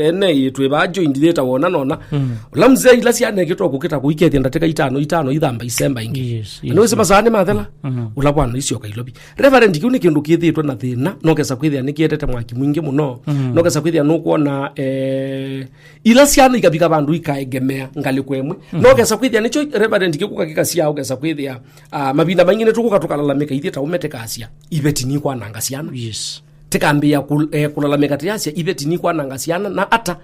ene, twĩ vaa joint theatre wona Nona. Mm. Ũla mzee ila syana ekĩtwa kũkĩta kũikethia ndatĩka itano, itano ithamba isemba ingĩ. Yes, na yes, nĩwĩsĩ yes. Masaa nĩ mathela. Mm. Ũla bwana isyoka ilovi. Reverend, kĩu nĩ kĩndũ kĩthĩtwe na thĩna, nokesa kwĩthĩa nĩkĩetete mwaki mwingĩ mũno. Mm. Nokesa kwĩthĩa nũkwona, eh, ila syana ikavika vandũ ikaegemea ngalĩko ĩmwe. Mm. Nokesa kwĩthĩa nĩkyo Reverend kĩkuka kĩkasya, ũkesa kwĩthĩa, ah, mavinda maingĩ nĩtũkũka tũkalalamĩka ithyĩ ta ũme tĩkasya, iveti nikwananga syana. Yes. Tĩkambĩĩa kũ-, eh, kũlalamĩka tĩyasya, iveti nikwananga syana, na ata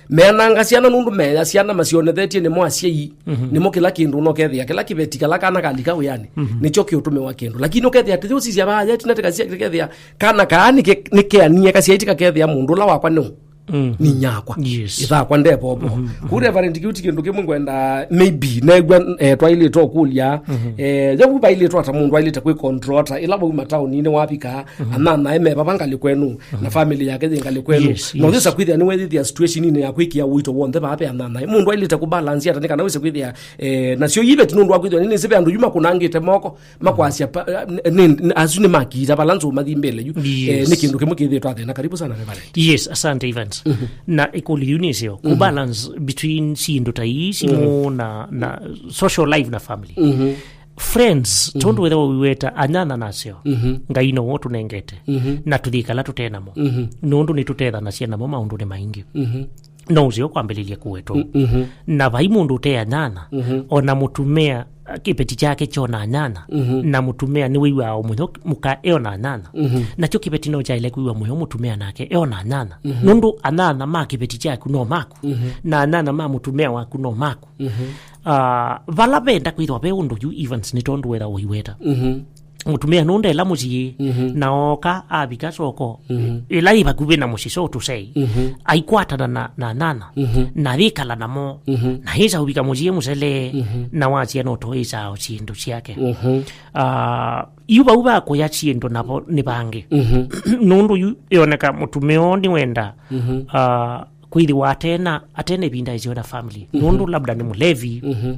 meananga syana nũndũ meya syana masyonethetye nĩmo asyai, mhm, nĩmo kĩla kĩndũ, nokethĩa kĩla kĩveti kala kana kalika wĩanĩ, mhm, nĩkyo kĩũtũmĩwa kĩndũ. Lakini ũkethĩa tĩyũsisya vaa yetina tĩkasya tĩkethĩa kana kaa nĩke-, nĩkeanie kasyai tĩkakethĩa mũndũ ũla wakwa nĩũ? Mm. Ni nyakwa. Yes. Ĩthakwa ndevovo. Mhm, mhm. Kũu Reverend, kĩu ti kĩndũ kĩmwe ngwenda, maybe, negwa, eh, twailĩte ũkũlya, mhm, eh, yau vailĩtwe ata mũndũ ailĩte kwĩ control ata, ĩla wauma taũninĩ wavika, mhm, anana eme vava ngalĩ kwenu, na family yake yĩ ngalĩ kwenu. Yes, na ũyĩsa, yes, kwĩthĩa nĩwethĩthĩa situationinĩ ya kwĩkĩa ũito w'onthe vaa ve anana. Mũndũ ailĩte kũbalance ata nĩ kana wĩse kwĩthĩa, eh, nasyo iveti nũndũ wa kwĩthĩa nĩnĩsĩ ve andũ yu makũnangĩte moko, makwasya pa, eh, nĩ, nĩ, asu nĩ makiita vala nzũ mathimbĩle yu. Yes. Eh, nĩ kĩndũ kĩmwe kĩthĩtwe athĩna. Karibu sana, Reverend. Yes, asante, Evans. Mhm. Na ĩkũlyo yu nĩseo, mhm, kũbalance between syĩndũ ta ii, simũ, mhm, na, na social life na family. Mhm. Friends, mhm, tondũ wetha ũiweta anyanya naseo, mhm, Ngai nowo tũnengete, mhm, na tũthikala tũte namo. Mhm. Nũndũ nĩtũtethanasya namo maũndũnĩ maingĩ. Mhm. No ũseo kwambĩlĩlya kũwetwa. Mm, mhm. Na vai mũndũ ũte anyanya, mhm, ona mũtumĩa, uh, kĩveti kyake kyona anyanya, mhm, na mũtumĩa nĩwĩw'aa o mũyo mũka eona anyanya. Mhm. Nakyo kĩveti no kyaĩle kwĩw'a mũyo mũtumĩa nake eona anyanya. Mhm. Nũndũ anyanya ma kĩveti kyaku no maku, mhm, na anyanya ma mũtumĩa waku no maku. Mhm. Ah, vala venda kwĩthwa ve ũndũ yu, Evans, nĩ tondũ wetha ũiweta. Mhm. Mũtumĩa nũndela mũsyĩ, mhm, na oka avika soko, mhm, ĩla yĩ vakuvĩ na mũsyĩ, so to say, mhm, aikwatana na, na nana, mhm, na yĩkala namo, mhm, na ĩsa ũvika mũsyĩ mũsele, mhm, na wasya no toĩsaa syĩndũ syake. Mhm. Ah, yu vau va kũya syĩndũ navo nĩ vangĩ. Mhm. Nũndũ yu yoneka mũtumĩa ũũ nĩwenda, mhm, ah, kwĩthĩwa atena, atena ĩvinda ĩseo na family. Mhm. Nũndũ labda nĩ mũlevi, mhm,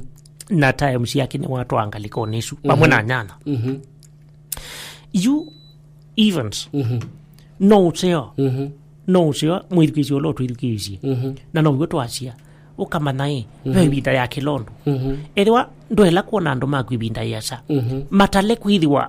na times yake nĩwatwaa ngalĩkonĩ ĩsu, vamwe, mhm, na nyanya. Mhm. Yu Evans, mhm, no ũseo, mhm, no ũseo mwĩthukĩĩsye ũla ũtwĩthukĩĩsye. Mhm. Na now'o twasya, ũkamanya ĩ, ve, mhm, ĩvinda ya kĩla ũndũ. Mhm. Ethĩwa ndwela kwona andũ maku ĩvinda yĩasa, mhm, matale kwĩthĩwa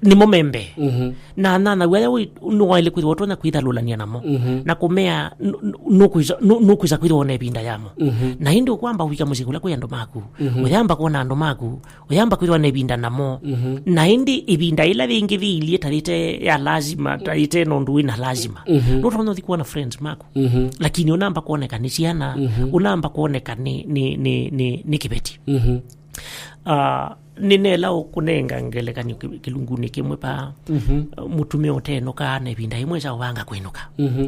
nĩmo me mbee. Mhm. Na anyanya waya wĩ-, nĩwaĩle kwĩthĩwa ũtonya kwĩthalũlany'a namo. Mhm. Na kũmea, nũ-, nũ-, nũkwĩsa, nũ-, nũkwĩsa kwĩthĩwa ona ĩvinda yamo. Mhm. Na ĩndĩ ũkwamba ũvika mũsyĩ kũla kwĩ andũ maku. Mhm. Ũyamba kwona andũ maku. Ũyamba kwĩthĩwa na ĩvinda namo. Mhm. Na ĩndĩ ĩvinda ĩla yĩngĩ yĩilyĩ ta yĩte ya lazima, ta yĩte na ũndũ wĩ na lazima. Mhm. Nũtonya ũthi kwona friends maku. Mhm. Lakini ũnamba kwoneka nĩ syana, mhm, ũnamba kwoneka nĩ, nĩ, nĩ, nĩ, nĩ kĩveti. Mhm. Ah, nĩnela ũkũnenga ngelekany'o kĩ-, kĩlungunĩ kĩmwe pa, mhm, mũtumĩa ũtenũkaa na ĩvinda yĩmwe ĩsa ũvanga kwĩnũka. Mhm.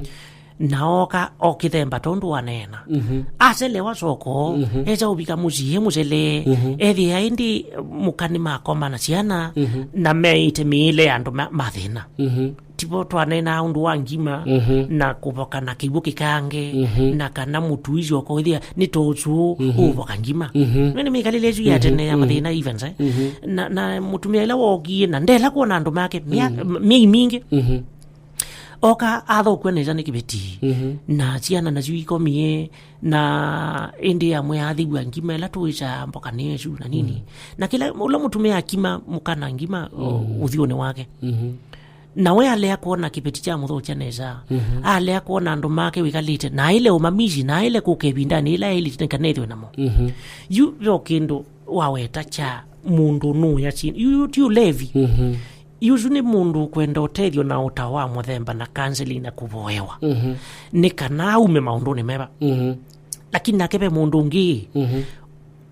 Na oka okĩthemba tondũ waneena. Mhm. Aselewa soko, mhm, esa ũvika mũsyĩ mũsele, mhm, ethĩa ĩndĩ mũka nĩmakoma na syana, mhm, na meĩte mĩĩle ya andũ ma, ma thĩna. Mhm. Tivo twaneenaa ũndũ wa ngima, mhm, na kũvoka na kĩw'ũ kĩkange, mhm, na kana mũtũi syoka ũthĩa nĩ ta ũsũ, mhm, ũũvoka ngima. Mhm. Nĩ mĩkalĩle ĩsu ya, mhm, tene ya, mhm, mathĩna Evans, eh? Mhm. Na, na mũtumĩa ĩla wookie na ndela kwona andũ make mya-, mhm, m-, myei mingĩ. Mhm. Oka athokua nesa nĩ kĩveti. Mhm. Na syana nasyo ikomie, na ĩndĩ amwe athĩw'a ngima ĩla tũĩsaa mboka nĩ ĩsu na nini. Mhm. Na kĩla ũla mũtumĩa akima mũka na ngima, o, mhm, ũthyũnĩ wake. Mhm. Na we alea kwona kĩveti kya mũthokya nesa. Mhm. Alea kwona andũ make wĩkalĩte, na aile ũmamisi, na aile kũka ĩvindanĩ ĩla yaĩlĩte nĩ kana ethĩwe namo. Mhm. Yu ve o kĩndũ waweta kya mũndũ nũya syĩ-, yu, yu ti ũlevi. Mhm. Yu ũsu nĩ mũndũ ũkwenda ũtethyo na ũtao wa mũthemba na counseling na kũvoewa. Mhm. Nĩ kana aume maũndũnĩ meva. Mhm. Lakini nake ve mũndũ ũngĩ, mhm,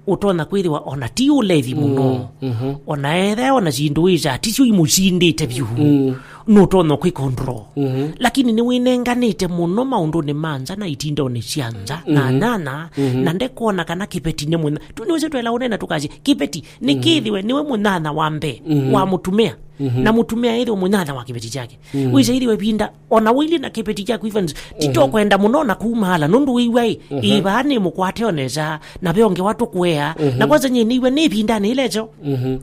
ũtonya kwĩthĩwa ona ti ũlevi mũno. Mm, mhm. Ona ethe ona syĩndũ wĩsa, ti syo imũsindĩte vyũ. Mm. Nũtonya kwĩ control. Mhm. Lakini nĩwĩnenganĩte mũno maũndũnĩ ma nza na itindonĩ sya nza, na, mhm, nyanya, mhm, na ndekwona kana kĩveti nĩ mũnya. Tu nĩwĩsĩ twela ũnena tũkasya, kĩveti, nĩ, mhm, kĩthĩwe nĩwe mũnyanya wa mbee, mhm, wa mũtumĩa. Mhm. Na mũtumĩa ĩthĩwe mũnyanya wa kĩveti kyake. Mhm. Wĩsa ĩthĩwe ĩvinda, ona wĩilyĩ na kĩveti kyaku Evans, tito, mhm, kwenda mũno na kumaala, nũndũ wĩw'a ĩ, mhm, ĩ vaa nĩ mũkwate o nesa, na ve ũngĩ watũkwea, mhm, na kwanza nyie nĩw'a nĩ ĩvindanĩ ĩla ĩseo. Mhm.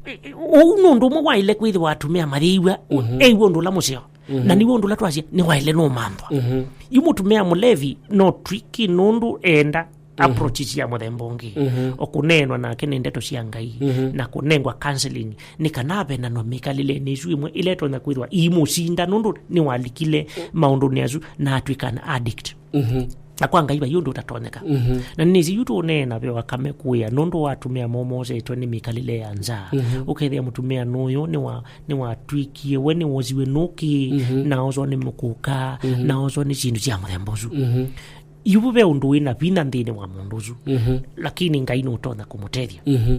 Ĩ, ĩ, ũu nĩ ũndũ ũmwe waĩle kwĩthĩwa atumĩa mayĩw'a, mhm, eĩw'a ũndũ ũla mũseo. Mhm. Na nĩw'o ũndũ ũla twasya nĩwaĩle nũmanthwa. Mhm. Yu mũtumĩa mũlevi no tricky nũndũ enda approach sya mũthemba ũngĩ. Mhm. O kũneenwa nake nĩ ndeto sya Ngai, mhm, na kũnengwa counseling, nĩ kana avenanwa mĩkalĩlenĩ ĩsu ĩmwe ĩla ĩtonya kwĩthĩwa iimũsinda, nũndũ nĩwalikile maũndũnĩ asu na atw'ĩka an addict. Mhm. Na kwa Ngai vai ũndũ ũtatonyeka. Mhm. Na nĩnĩsĩ yu tũũneena ve wakame kũĩa nũndũ wa atumĩa momoosetwe nĩ mĩkalĩle ya nza. Mhm. Ũkethĩa mũtumĩa nũyũ nĩwa-, nĩwatw'ĩkie, we nĩwosiwe nũkĩ, mhm, na oswa nĩ mũkũka, mhm, na oswa nĩ syĩndũ sya mũthemba ũsu. Mhm. Yu ve ũndũ wĩ na vinya nthĩnĩ wa mũndũ ũsu, mhm, lakini Ngai nũtonya kũmũtethya. Mhm.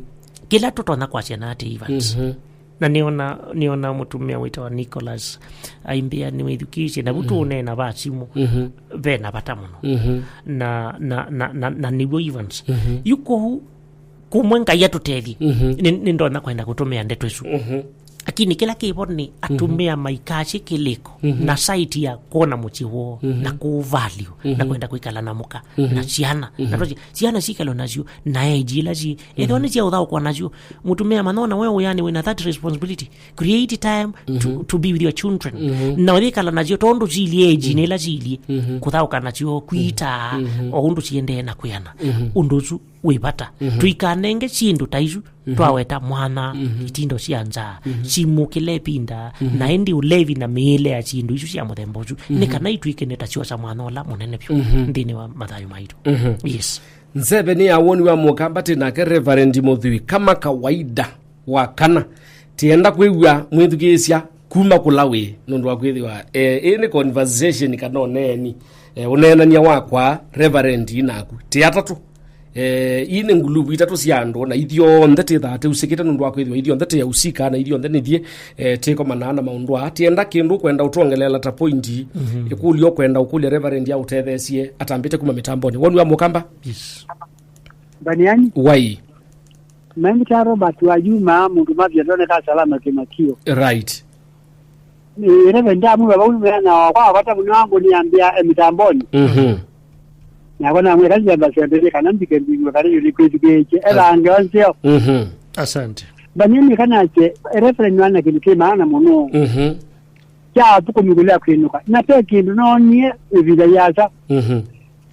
Kĩla tũtonya kwasya na atĩ Evans. Mhm. Na nĩona, nĩona mũtumĩa wĩtawa Nicholas aimbĩa nĩwĩthukĩĩsye, na vu, mhm, tũũneena va simũ, mhm, ve na vata mũno. Mhm. Na, na, na, na, na nĩw'o Evans. Mhm. Yu kũu kũmwe Ngai atũtethye, mhm, nĩ, nĩndonya kwenda kũtũmĩa ndeto ĩsu. Mhm. Lakini kĩla kĩvo nĩ atumĩa, mhm, maikasye kĩlĩko, mhm, na site ya kwona mũsyĩ woo, mhm, na kũũvalue, na, mhm, kwenda kwĩkala na mũka, mhm, na syana. Na, mhm, twasye, syana sikalwe nasyo, na age ila syĩ. Ethĩwa, mhm, nĩ sya ũthaũkwa nasyo, mũtumĩa manona we ũyanĩ wĩna that responsibility. Create time to, mhm, to be with your children. Mhm. Na ũyĩkala nasyo tondũ silie age, mhm, nĩ ila silie. Mhm. Kũthaũka nasyo, kwita, mhm, o ũndũ siendee na kwĩana. Mhm. Ũndũ ũsu wĩ vata. Mhm. Tũikanenge syĩndũ ta isu, mhm, twaweta mwana, mhm, itindo sya nza, mhm, simũ kĩla ĩvinda, mhm, na ĩndĩ ũlevi na mĩĩle ya syĩndũ isu sya mũthemba ũsu, nĩ, mhm, kana itw'ĩke nĩ ta syosa mwana ũla mũnene vyũ, mhm, nthĩnĩ wa mathayũ maitũ. Mhm. Yes. Nzeve nĩ ya woni wa mũkamba tĩ nake Reverend Mũthui kama kawaida wa kana. Tienda kwĩw'a mwĩthukĩĩsya kuma kũla wĩ, nũndũ wa kwĩthĩwa, eh, ĩĩ nĩ conversation kana ũneeni, eh, ũneenany'a wakwa Reverend naku. Tĩ atatũ. Eh, ii nĩ nguluvu itatũ sya andũ, na ithyonthe tĩthaa tĩusĩkĩte nũndũ wa kwĩthĩwa ithyonthe tĩ ausika, na ithyonthe nĩthiĩ, eh, tĩkomanaa na maũndũ aa. Tienda kĩndũ ũkwenda ũtwongeleela ta point, mhm, ĩkũlyo ũkwenda ũkũlya Reverend aũtetheesye atambĩte kuma mĩtambonĩ. Woni wa mũkamba? Yes. Mbaniani? Wai. Maimita Robert wa Juma, mũndũ mavya ndoneka salama kĩmakio. Right. Ĩreve ndamwĩva vau mena wakwa wa vata mũno wangu nĩambĩa e mĩtambonĩ. Mhm. Nakwa namwĩka nzemba syambĩlĩ kana mbike mbingwe kana yũlĩ kwĩthukĩĩkye. As- ethange onseo. Mhm. Asante. Mbaniani kanasye, Reverend wana kĩndũ kĩ maana mũno. Mhm. Kya athũkũmi kũlea kwĩnũka. Na ve kĩndũ noonie ĩvinda yĩasa. Mhm.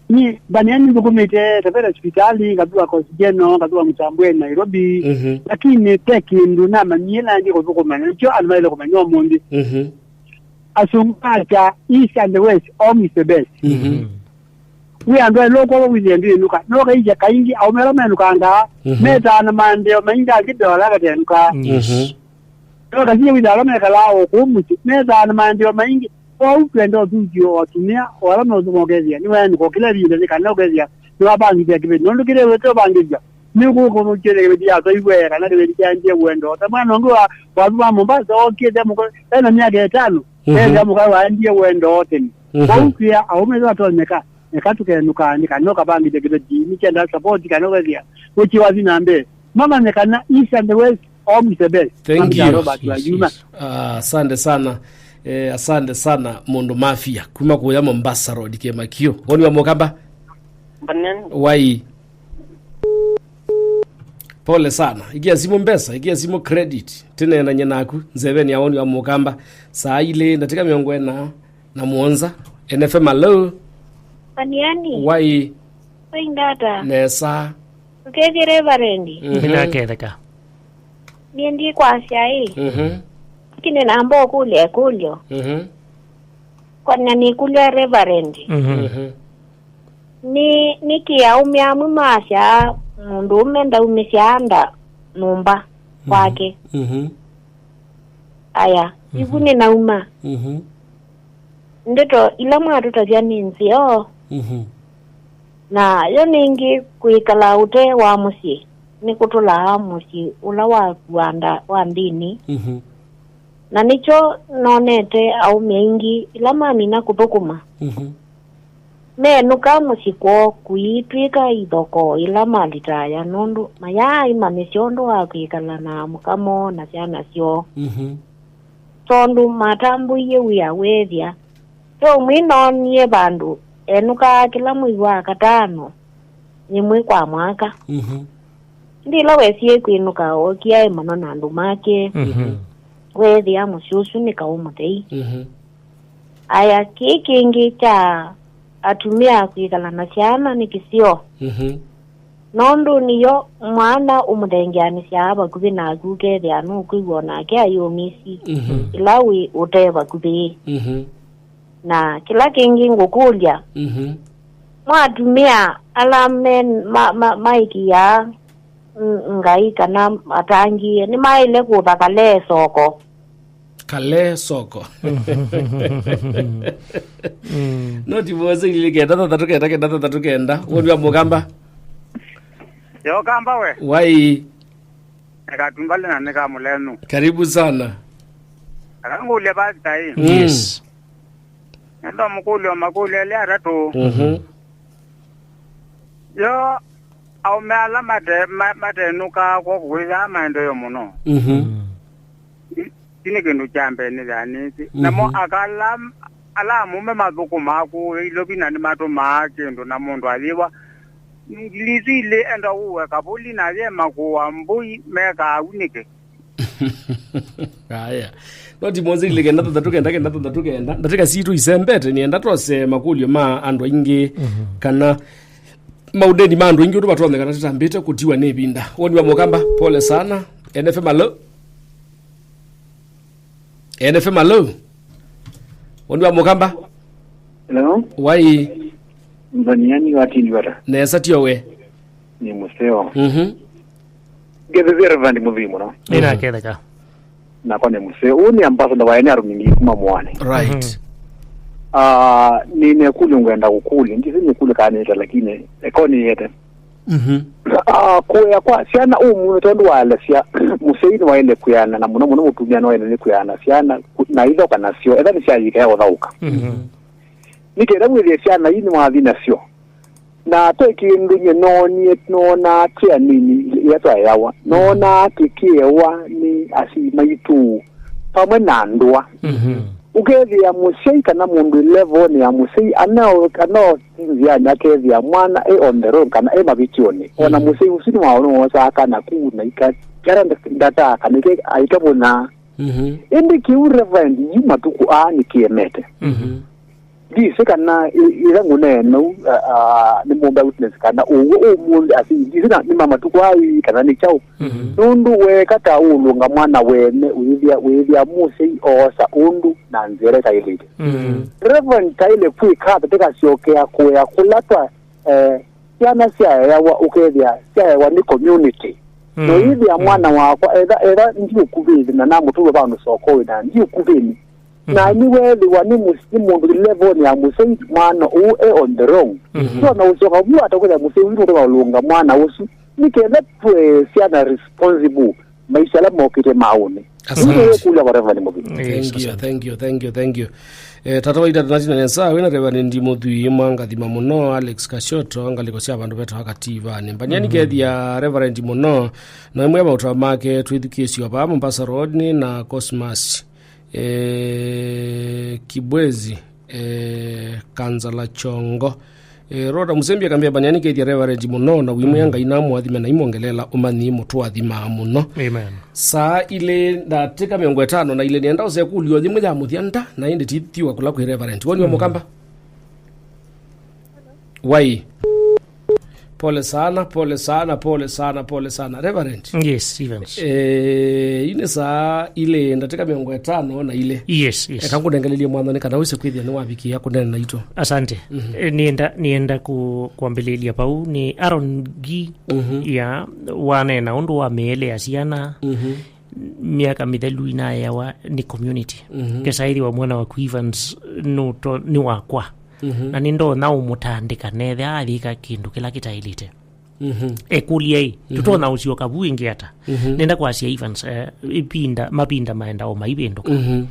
Ni, mbania nĩthũkũmĩte Taveta sipitali, ngathuwa Coast General, ngathuwa Mtambweni Nairobi. Mhm. Lakini ve kĩndũ namanyie naendie kũthũkũma nakyo andũ maĩle kũmanya ũmũnthĩ. Mhm. Asũngũ masya, East and the West, home is the best. Mhm. Wĩ andũ aĩlũ ũkwova wĩthĩe ndwĩnũka. Nokaisya kaingĩ aũme ala menũkangaa, mhm, metaa na maendeeo maingĩ angĩ ndola katenũkaa. Yes. Mhm. Nokasie wĩthĩa ala mekalaa o kũu mũsyĩ, metaa na maendeeo maingĩ. Kwoou twenda ũthusyo o atumĩa, o ala meũthũkũma ũkethĩa nĩwaenũka o kĩla ĩvinda nĩ kana ũkethĩa nĩwavangĩthya kĩveti. Nũndũ kĩla ĩwete ũvangĩthya, nĩkũkũthũkĩthya kĩveti yatwaiwe, kana kĩveti kyaendie wendo. Ta mwana ũngĩ wa, wa, wa Mombasa, okĩte mũka, ena myaka ĩtano, mhm, ethĩa mũka waendie wendo tene. Mhm. Kwoou twĩa aũme ĩla atonyeka, eka tũkenũka, nĩ kana ũkavangĩthya kĩveti, nĩkenda support kana ũkethĩa ũkĩ wathi na mbee. Mamanye kana East and the West, home is the best. Thank you. Robert wa Juma. Ah, asante sana. Eh, asante sana, mũndũ mafia. Kuma kũya Mombasa Road, Kĩmakio. Woni wa mũkamba? Mbanen. Wai. Pole sana. Ikia simu mbesa, ikia simu credit. Tĩneenany'a naku. Nzeveni ya woni wa mũkamba. Saa ilĩ, ndatĩka mĩongo ĩna na mũonza. N F M, hello. Mbaniani. Wai. Wai ndata. Nesa. Ũkethye Reverend. Mhm. Nĩnaketheka. Niĩ ndikwasya ĩ. Mhm. Lakini namba ũkũlya ĩkũlyo. Mhm. Kwanya nĩkũlya Reverend. Mhm. Mhm. Nĩ, nĩkĩ aũme amwe masyaa mũndũũme ndaumĩsyaa nda nyũmba, mhm, kwake? Mhm. Aya, mhm, ivu nĩnauma. Mhm. Ndeto ila mwatũtavya nĩ nzeo. Mhm. Na yo nĩngĩ kwĩkala ũte wa mũsyĩ nĩkũtũlaa mũsyĩ ũla waku wa nda, wa nthĩnĩ. Mhm. Na nĩkyo nonete aũme aingĩ ĩla mamina kũthũkũma, mhm, meenũka mũsyĩ kwoo kũitw'ĩka ithokoo ila malitaya, nũndũ mayaĩ manyĩsya ũndũ wa kwĩkala na amũka moo na syana syoo. Mhm. Tondũ matambũie wĩa weethĩa, ve ũmwe noonie vandũ enũkaa kĩla mwei wa katano yĩmwe kwa mwaka. Mhm. Ĩndĩ ĩla wesie kwĩnũka, ookie aĩ mũno na andũ make. Mhm. Weethĩa mũsyĩ ũsu nĩ kaũ mũthei. Mhm. Aya, kĩĩ kĩngĩ kya atumĩa kwĩkala na syana nĩ kĩseo. Mhm. Nũndũ nĩyo mwana ũmũthengeanĩsyaa vakuvĩ naku, ũkethĩa nũkwĩw'a o nake ayũmĩsyi Mhm. ĩla wĩ ũte vakuvĩ. Mhm. Na kĩla kĩngĩ ngũkũlya, Mhm. mwatumĩa ala me, ma, ma, maĩkĩĩaa Ngai kana atangĩĩe, nĩmaĩle kũtha kalee soko. Kalee soko. Mm. Noti mose ilili kenda thathatũ kenda kenda thathatũ kenda. Woni wa Mũkamba? Yo kamba we. Wai. Nĩkatumbale na nĩkamũlenu. Karibu sana. Akangũlya pastor ĩ. Mm. Yes. Nenda mũkũlyo makũlyo elĩ atatũ. Mhm. Yo, aũme ala mate, ma, matenũkaa kw'oko kwĩthaa maendeeo mũno. Mhm. Mm. Kyu nĩ kĩndũ kya mbee nĩthanĩtye. Namo Mhm. aka ala, ala amũme mathũkũmaa kũũ Nairobi na nĩmatũmaa kĩndũ na mũndũ ayĩwa ngili isu ilĩ enda ũue kavũli na ye makũa mbũi mekaa u nĩkĩ? Aya. No ti mose ilili kenda thathatũ kenda kenda thathatũ kenda. Ndatĩka sitũ isembete, nĩenda twose makũlyo ma andũ aingĩ Mhm. kana maũndeni ma andũ aingĩ ũndũ vatonyekana tũtambĩte kũtiwa nĩ ĩvinda. Woni wa Mũkamba, pole sana. N F M, alo? N F M, alo? Woni wa Mũkamba? Hello? Wai. Mbaniani watini wata. Nesa tio we. Nĩ mũseo. Mhm. Ngethethia Reverend Mũthii mũno. Nĩnaketheka. Nakwa nĩ mũseo. Ũũ nĩ ambassador wa ene arũmingi kuma mwane. Right. Mhm. Ah, nĩ nĩkũlyo ngwenda kũkũlya. Ndisi nĩkũlyo kana nĩta, lakini eko nĩyete. Mhm. Ah, kũea kwa syana ũmũnthĩ tondũ waelesya mũsyai nĩwaĩle kwĩana na mũno mũno mũtumĩa nĩwaĩle nĩ kwĩana syana ku- na ithoka nasyo etha nĩsyayĩka ya ũthaũka. Mhm. Nĩ kenda wĩthĩe syana ii nĩwathi nasyo. Na te kĩndũ nye noonie, noonaa twĩ anini ĩla twaeawa. Noonaa tũkĩewa nĩ asyai maitũ vamwe na ndũa. Mhm. Ũkethĩa mũsyai kana mũndũ ĩlevoonĩ ya mũsyai anao, anao nzĩanĩ akethĩa mwana ĩ on the road kana ĩ mavĩtyonĩ. Ona Mhm. mũsyai ũsu nĩwaosaa kana kuu na ika, kana ndataa kana ika, aikavũnaa. Mhm. Ĩndĩ kĩu Reverend yu matukũ aa nĩkĩemete. Mhm. Ndisĩ kana ĩ- ĩla ngũneena ũu, a- a- nĩ mũmba witness kana ũw'o ũmũnthĩ asi ndisĩ na nĩ ma matukũ ai kana nĩ kyaũ. Mhm. Nũndũ weeka ta ũũlũnga mwana wene ũyĩthĩa wĩthĩa mũsyai oosa ũndũ na nzĩa ĩla ĩtaĩlĩte. Mhm. Reverend taĩle kwĩka ata tĩkasyokea kũea kũla twa eh, syana syaeawa ũkethĩa syaewa nĩ community. Mm. No yĩthĩa Mm. mwana wakwa etha etha ndi ũkuvĩnĩ na namũtũma vandũ sokoĩ na ndi ũkuvĩnĩ. Na Mm. nĩweethĩwa nĩ mũs- nĩ mũndũ levelnĩ ya mũsyai mwana ũũ e on the wrong. Mm-hmm. So na ũsyoka vu atakwĩthĩa mũsyai ũsu nũtũma ũlũnga mwana ũsu nĩ kenda twe syana responsible maisha ala mokĩte maũnĩ. Asante. Ndio kula kwa Reverend Mũthii. Yes, thank you, asante. Thank you, thank you, thank you. Eh, tata wa itatu natina nesa, wĩna Reverend Mũthii mwangathima mũno, Alex Kashoto, ngaliko sya vandũ vetwa Kativani. Mbania nĩ kethia Reverend mũno, na ĩmwe ya maũtwa make twĩthukĩĩsyo vaa Mombasa Road nĩ na Cosmas, eh, Kibwezi, eh, Kanzala Chongo. Eh, Rhoda Musembi akambia, "Bani, nĩkethia Reverend mũno na wimwĩa Ngai namũathime na imwongelela ũmanyi mũtũathimaa mũno." Amen. Saa ilĩ ndatĩka mĩongo ĩtano na ilĩ nĩenda ũsekũlyo yĩmwe ya mũthya nda na ĩndĩ tithiwa kũla kwĩ Reverend. Woni wa Mũkamba? Wai. Pole sana, pole sana, pole sana, pole sana. Reverend. Yes, Evans. Eh, ine saa ilĩ ndatĩka mĩongo ĩtano na ilĩ. Yes, yes. Eka ngũnengelelie mwathani kana wĩse kwĩthĩa nĩwavikĩa kũneena naitũ. Asante. Mhm. Eh, nienda, nienda ku-, kwambĩlĩlya vau. Nĩ Aaron Gi Mhm. ya waneena ũndũ wa mĩele ya syana, Mhm. myaka mĩthelu inaeawa nĩ community. Mhm. Ngesaĩthĩwa mwana waku Evans nũto-, nĩ wakwa. Mhm. Na nĩndonya ũmũtandĩka nethĩa ayĩka kĩndũ kĩla kĩtaĩlĩte. Mhm. Ekũlya-ĩ, Mhm. tũtonya ũsyoka vu ĩngĩ ata? Mhm. Nenda kwasya Evans, eh, ĩvinda, mavinda maenda o maivĩndũka. Mhm.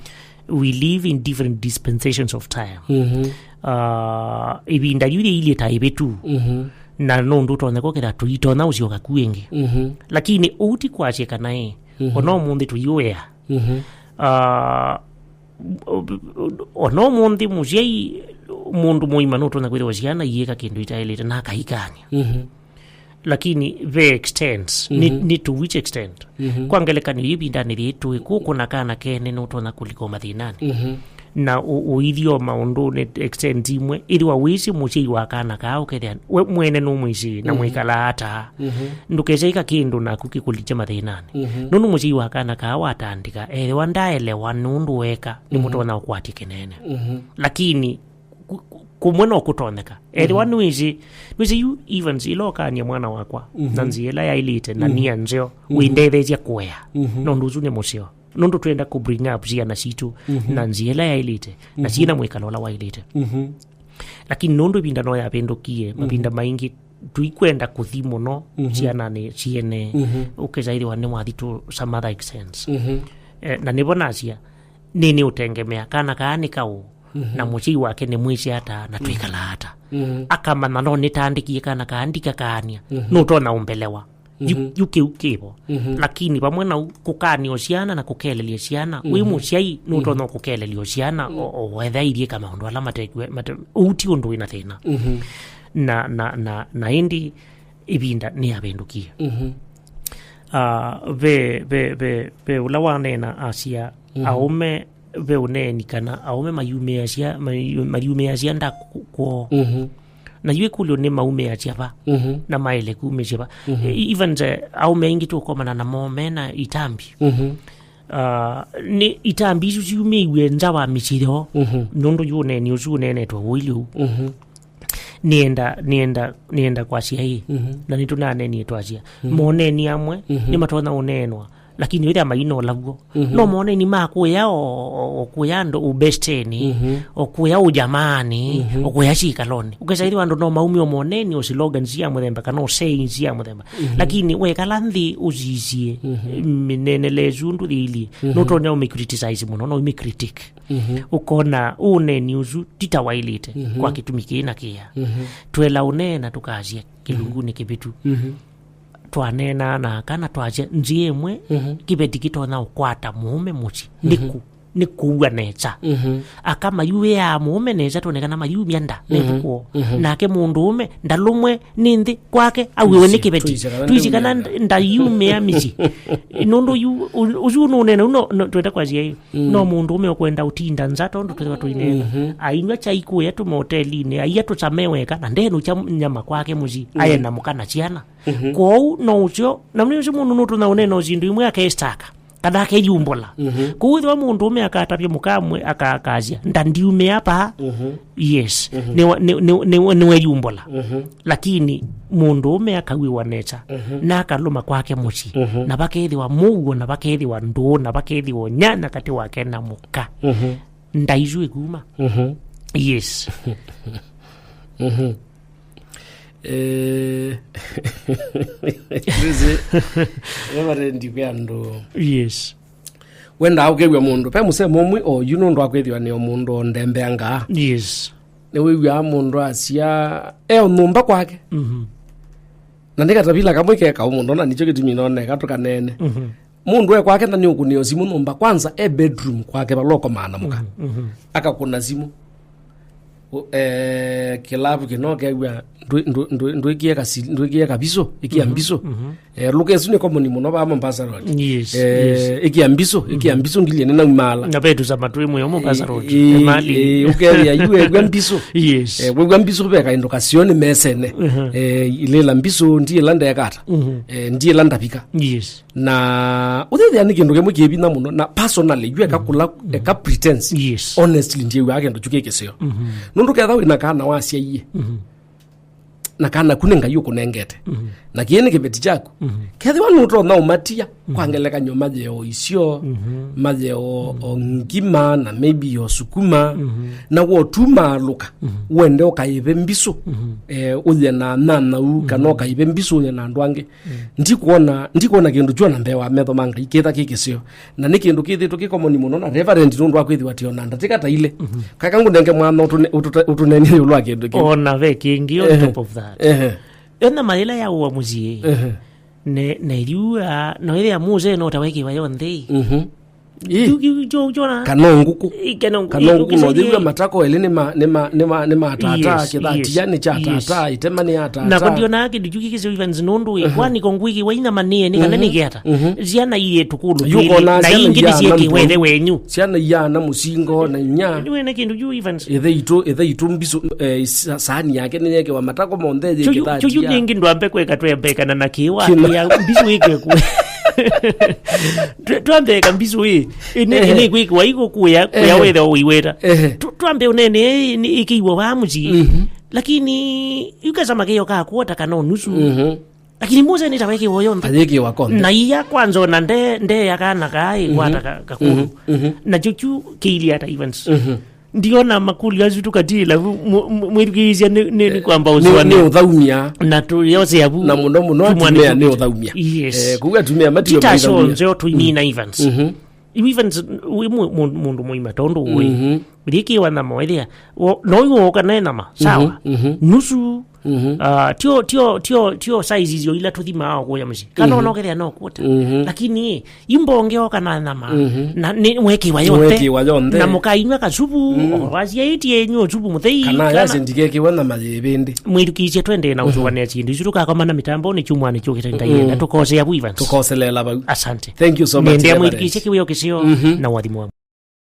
We live in different dispensations of time. Mhm. Ah, ĩvinda yu yĩilyĩ ta ĩvĩtu. Mhm. Na nũndũ ũtonya kwokĩtha tũitonya ũsyoka ku ĩngĩ. Mhm. Lakini ũu ti kwasya kana ĩ, Mhm. ona ũmũnthĩ tũiũea. Mhm. Ah, ona ũmũnthĩ mũsyai, mũndũ mũima nũtonya kwĩthĩwa syana iĩka kĩndũ itaĩlĩte na akaikany'a. Mhm. Lakini ve extents, nĩ, Mhm. nĩ to which extent? Mhm. Kwa ngelekany'o, ĩvindanĩ yĩĩ tũĩ kũkũ na kana kene nũtonya kũlika o mathĩnanĩ. Mhm. na ũ-, ũithio maũndũnĩ extent imwe, ĩthĩwa wĩsĩ mũsyai wa kana kaa ũkethĩa we mwene nũmwĩsĩ na mwĩkalaa ata. Ndũkesyaĩka kĩndũ naku kĩkũlikye mathĩnanĩ. Nũndũ mũsyai wa kana kaa watandĩka, ethĩwa ndaelewa nũndũ weka, nĩmũtonya ũkwatya kĩnene. Lakini ku-, ku-, kũmwe no kũtonyeka. Ethĩwa nĩwĩsĩ, nĩwĩsĩ yu Evans, ĩla ũkany'a mwana wakwa na nzĩa ĩla yaĩlĩte na nia nzeo, wĩndetheesya kũea. Nũndũ ũsu nĩ mũseo. Nũndũ twenda kũ bring up syana sitũ na nzĩa ĩla yaĩlĩte, na syĩna mwĩkalo ũla waĩlĩte. Lakini nũndũ ĩvinda no yavĩndũkie, mavinda maingĩ tũikwenda kũthi mũno syananĩ syene, ũkesa ĩthĩwa nĩwathi to some other extents. Eh, na nĩvo nasya, nĩ, nĩ ũtengemea kana kaa nĩ kaũ, na mũsyai wake nĩ mwĩsĩ ata, na twĩkalaa ata. Akamanya no nĩtandĩkie kana kaa ndikakaania, nũtonya ũmbelewa. Yu, yu kĩu kĩvo. Lakini vamwe na u-, kũkaania o syana na kũkelelya syana, wĩ mũsyai nũtonya kũkelelya o syana, o, o wetha iryĩka maũndũ ala matekw'e, mate-, ũu ti ũndũ wĩna thĩna. Na, na, na, na ĩndĩ ĩvinda nĩyavĩndũkie. Ah, ve, ve, ve, ve ũla waneena asya, aũme ve ũneeni kana aũme mayumĩasya, mayu-, mayumĩasya nda ku-, kwoo. Na yu ĩkũlyo nĩ maumĩasya va, na maĩle kumĩsya va. E-, even the aũme aingĩ tũkomana namo mena itambi. Ah, nĩ itambi isu syumĩiw'e nza wa mĩsyĩ yoo. Nũndũ yu ũneeni ũsu ũneenetwe ũilyĩ ũu. Nĩenda, nĩenda, nĩenda kwasya ĩ, na nĩtũnanenie twasya, moneni amwe nĩmatonya ũneenwa, lakini wĩthĩa maina ũla w'o. No moneni ma kũya o, o, o kũya andũ ũbesteni, o kũya ũjamani, o kũya cikaloni. Ũkesa ĩthĩwa andũ no maumie o moneni, o slogans ya mũthemba, kana o sayings ya mũthemba. Lakini wekala nthĩ ũsisye, mĩnenele ĩsu ndũthĩilyĩ, nũtonya ũmĩ criticize mũno, no ũmĩ critique. Ũkona ũneeni ũsu ti ta waĩlĩte kwa kĩtumi kĩĩ na kĩya. Twela ũneena tũkasya kĩlungunĩ kĩvĩtu. Twaneenaa na aka na twasya nzĩa ĩmwe, kĩveti kĩtonya ũkwata mũũme mũsyĩ. Nĩkũ? Nĩ kũua nesa. Aka mayuĩaa mũũme nesa, twone kana mayumya nda, methukũo. Nake mũndũũme ndalũmwe nĩ nthĩ kwake, auĩwe nĩ kĩveti. Twĩsĩ kana ndayumĩa mĩsyĩ. Nũndũ yu, ũ-, ũsu nũnena, no, no, twenda kwasya ĩ, no mũndũũme ũkwenda ũtinda nza tondũ twĩthĩwa tũineena. Ainywa chai kũya tũmotelinĩ, aia tũsame weka, na ndenũkya nyama kwake mũsyĩ, aye na mũka na syana. Kwoou no ũseo, na nĩ ũsĩ mũndũ nũtũna ũnena o syĩndũ imwe akestaka, kana akeyumbũla. Kwoou ĩthĩwa mũndũũme akatavya mũkamwe, aka-, akasya, ndandiumĩa pa, yes, nĩwe, nĩ-, nĩ-, nĩ-, nĩweyumbũla. Lakini mũndũũme akawĩwa nesa, na akalũma kwake mũsyĩ, na vakethĩwa mũuo, na vakethĩwa ndũũ, na vakethĩwa nyanya katĩ wake na mũka. Nda isu ĩkuma. Yes. Eh, this is Reverend kwĩ andũ. Yes. Wendaa ũkew'a mũndũ. Ve mũsemo ũmwe o yu nũndũ wa kwĩthĩwa nĩ o mũndũ o ndembeangaa. Yes. Nĩwĩw'aa mũndũ asya e o nyũmba kwake. Na nĩ katavila kamwe kekaũ mũno, na nĩkyo kĩtumi noneka tũkaneene. Mũndũ e kwake na nĩũkũnĩo simũ nyũmba, kwanza e bedroom kwake vala ũkomaa na mũka. Akakũna simũ. Ũ-, eh, kĩlavu kĩno kew'a ndwĩ-, ndwĩ-, ndwĩ-, ndwĩkie kasi-, ndwĩkie kavisũ, ĩkia mbiso. Eh, lũka ĩsu nĩ common mũno vaa Mombasa Road. Yes, eh, yes. Ĩkia mbiso, ĩkia mbiso ndilie nĩnaumaala. Na vetu sama twĩ mũyo Mombasa Road. Eh, eh, mali. Eh, ũkethĩa yu ew'a mbiso. Yes. Eh, wew'a mbiso ve kaĩndũ kaseo nĩ mesene. Eh, ilĩla mbiso, ndiĩla ndekata. Eh, ndiĩla ndavika. Yes. Na ũthethĩa nĩ kĩndũ kĩmwe kĩ vinya mũno, na personally, yu eka kũla, eka pretense. Yes. Honestly, ndiew'aa kĩndũ kyu kĩ kĩseo. Nũndũ ketha wĩna kana wasyaie, na kana ku nĩ Ngai ũkũnengete, na kĩĩ nĩ kĩveti kyaku, kethĩwa nũtonya ũmatia, kwa ngelekany'o maye o isyo, maye o, o ngima, na maybe o sukuma, na wotumaalũka, wende ũkaĩve mbiso, eh, ũye na nyanyaũ, kana ũkaĩve mbiso ũye na andũ angĩ. Ndikwona, ndikwona kĩndũ kyona mbee wa metho ma Ngai kĩtha kĩ kĩseo. Na nĩ kĩndũ kĩthĩtwe kĩ common mũno na Reverend nũndũ wa kwĩthĩwa tĩ ona ndatĩka ta ile. Kaka ngũnenge mwana ũtũne-, ũtũte-, ũtũnenie ĩũlũ wa kĩndũ kĩu. Ona ve kĩngĩ on top of that. Ehe. Ena maĩla ya ũa mũsyĩ. Ehe. Ne, na iliua, no ĩthĩa mũze no ta wekĩwa yonthe. Mhm. Ĩ. Kyu, kyu, kyo, kyona. Kana ngũkũ. Ĩ, kana ngũkũ. Kana ngũkũ, no yĩw'a matako elĩ nĩ ma, nĩ ma, nĩ ma, nĩ ma tata, yes, kĩthatia, yes, nĩ kya, yes, tata, itema nĩ ya tata. Na kũndionaa kĩndũ kyu kĩkĩsĩ Evans nũndũ ĩ, mhm, kwani ko ngwĩkĩwa inyama nĩ ene kana, mhm, nĩ kĩata. Mhm. Syana iye tukulu. Yu twĩlĩ, kona na syana ingĩ iana nĩsyĩkĩwa ithe wenyu. Syana iana mũsingo na inya. Nĩwene kĩndũ kyu Evans. Ithe itũ, ithe itũ mbisu, eh, sa-, saani yake nĩyekĩwa matako monthe yĩ kĩthatia. Chuyu nĩngĩ ndwambe kweka twembekana na kĩwa. Kĩna. Ya mbisu ĩkekwe. Twe-, twambeka mbisu ĩ. Ĩnĩ, ehe, ĩnĩ kwĩkĩwa iko kuya, kuya, ehe, wethe ũiweta. Ehe. Tu-, twambe ũnene ĩ, nĩ ĩkĩiwa wa mũsyĩ. Mhm. Lakini yukasama kĩyo ka kuota kana nusu. Mhm. Lakini Musa nĩ ta wekĩwa yonthe. Ayĩkĩwa konthe. Na iya kwanza ona nde, nde ya kana kaĩ, mhm, kwata ka-, kakũlũ. Mhm. Mhm. Na chuchu kĩilia ta Evans. Mhm. Ndiona makũlyo asu tukatila, mu-, mu-, mwĩthukĩĩsya nĩ, nĩ, nĩ kwamba nĩ, ũsũanĩa. Nĩ ũthaumya. Na tũyose avu. Na mũno mũno tumwana atumĩa nĩ tũkũte. Ũthaumya. Yes. Eh, kũu atumĩa matio tita maithaumya. Shonze tũimina Evans. Mhm. Evans, wĩ mũ-, mũ-, mũndũ mũima tondũ wĩ. Mhm. Rĩkĩwa nyama wethĩa. Wo-, no iwe ũka na nyama. Sawa. Mhm, mhm. Nusu. Mhm. Ah, tio, tio, tio, tio size icio ila tũthimaa o kũya mũsyĩ. Kana, mhm, ona ũkethĩa no kuota. Mhm. Lakini, imbonge oka na nyama. Mhm. Na nĩ mwekĩwa yonthe. Mwekĩwa yonthe. Na mũkainywa kasupu, mm, o wasyaĩtie inyuo supu mũthei, kana kana yasi ndikekĩwa nyama yĩvĩndĩ. Mwĩthukĩĩsye twendee na, mhm, ũtũvanĩa syĩndũ isu tũkakomana mĩtambo nĩ kyumwa nĩ kyũkĩte Ngai, mm, enda tũkose avu Evans. Tũkoselela vau. Asante. Thank you so much, nendea Reverend. Mwĩthukĩĩsye kĩwĩo kĩseo, mhm, na ũathimo wa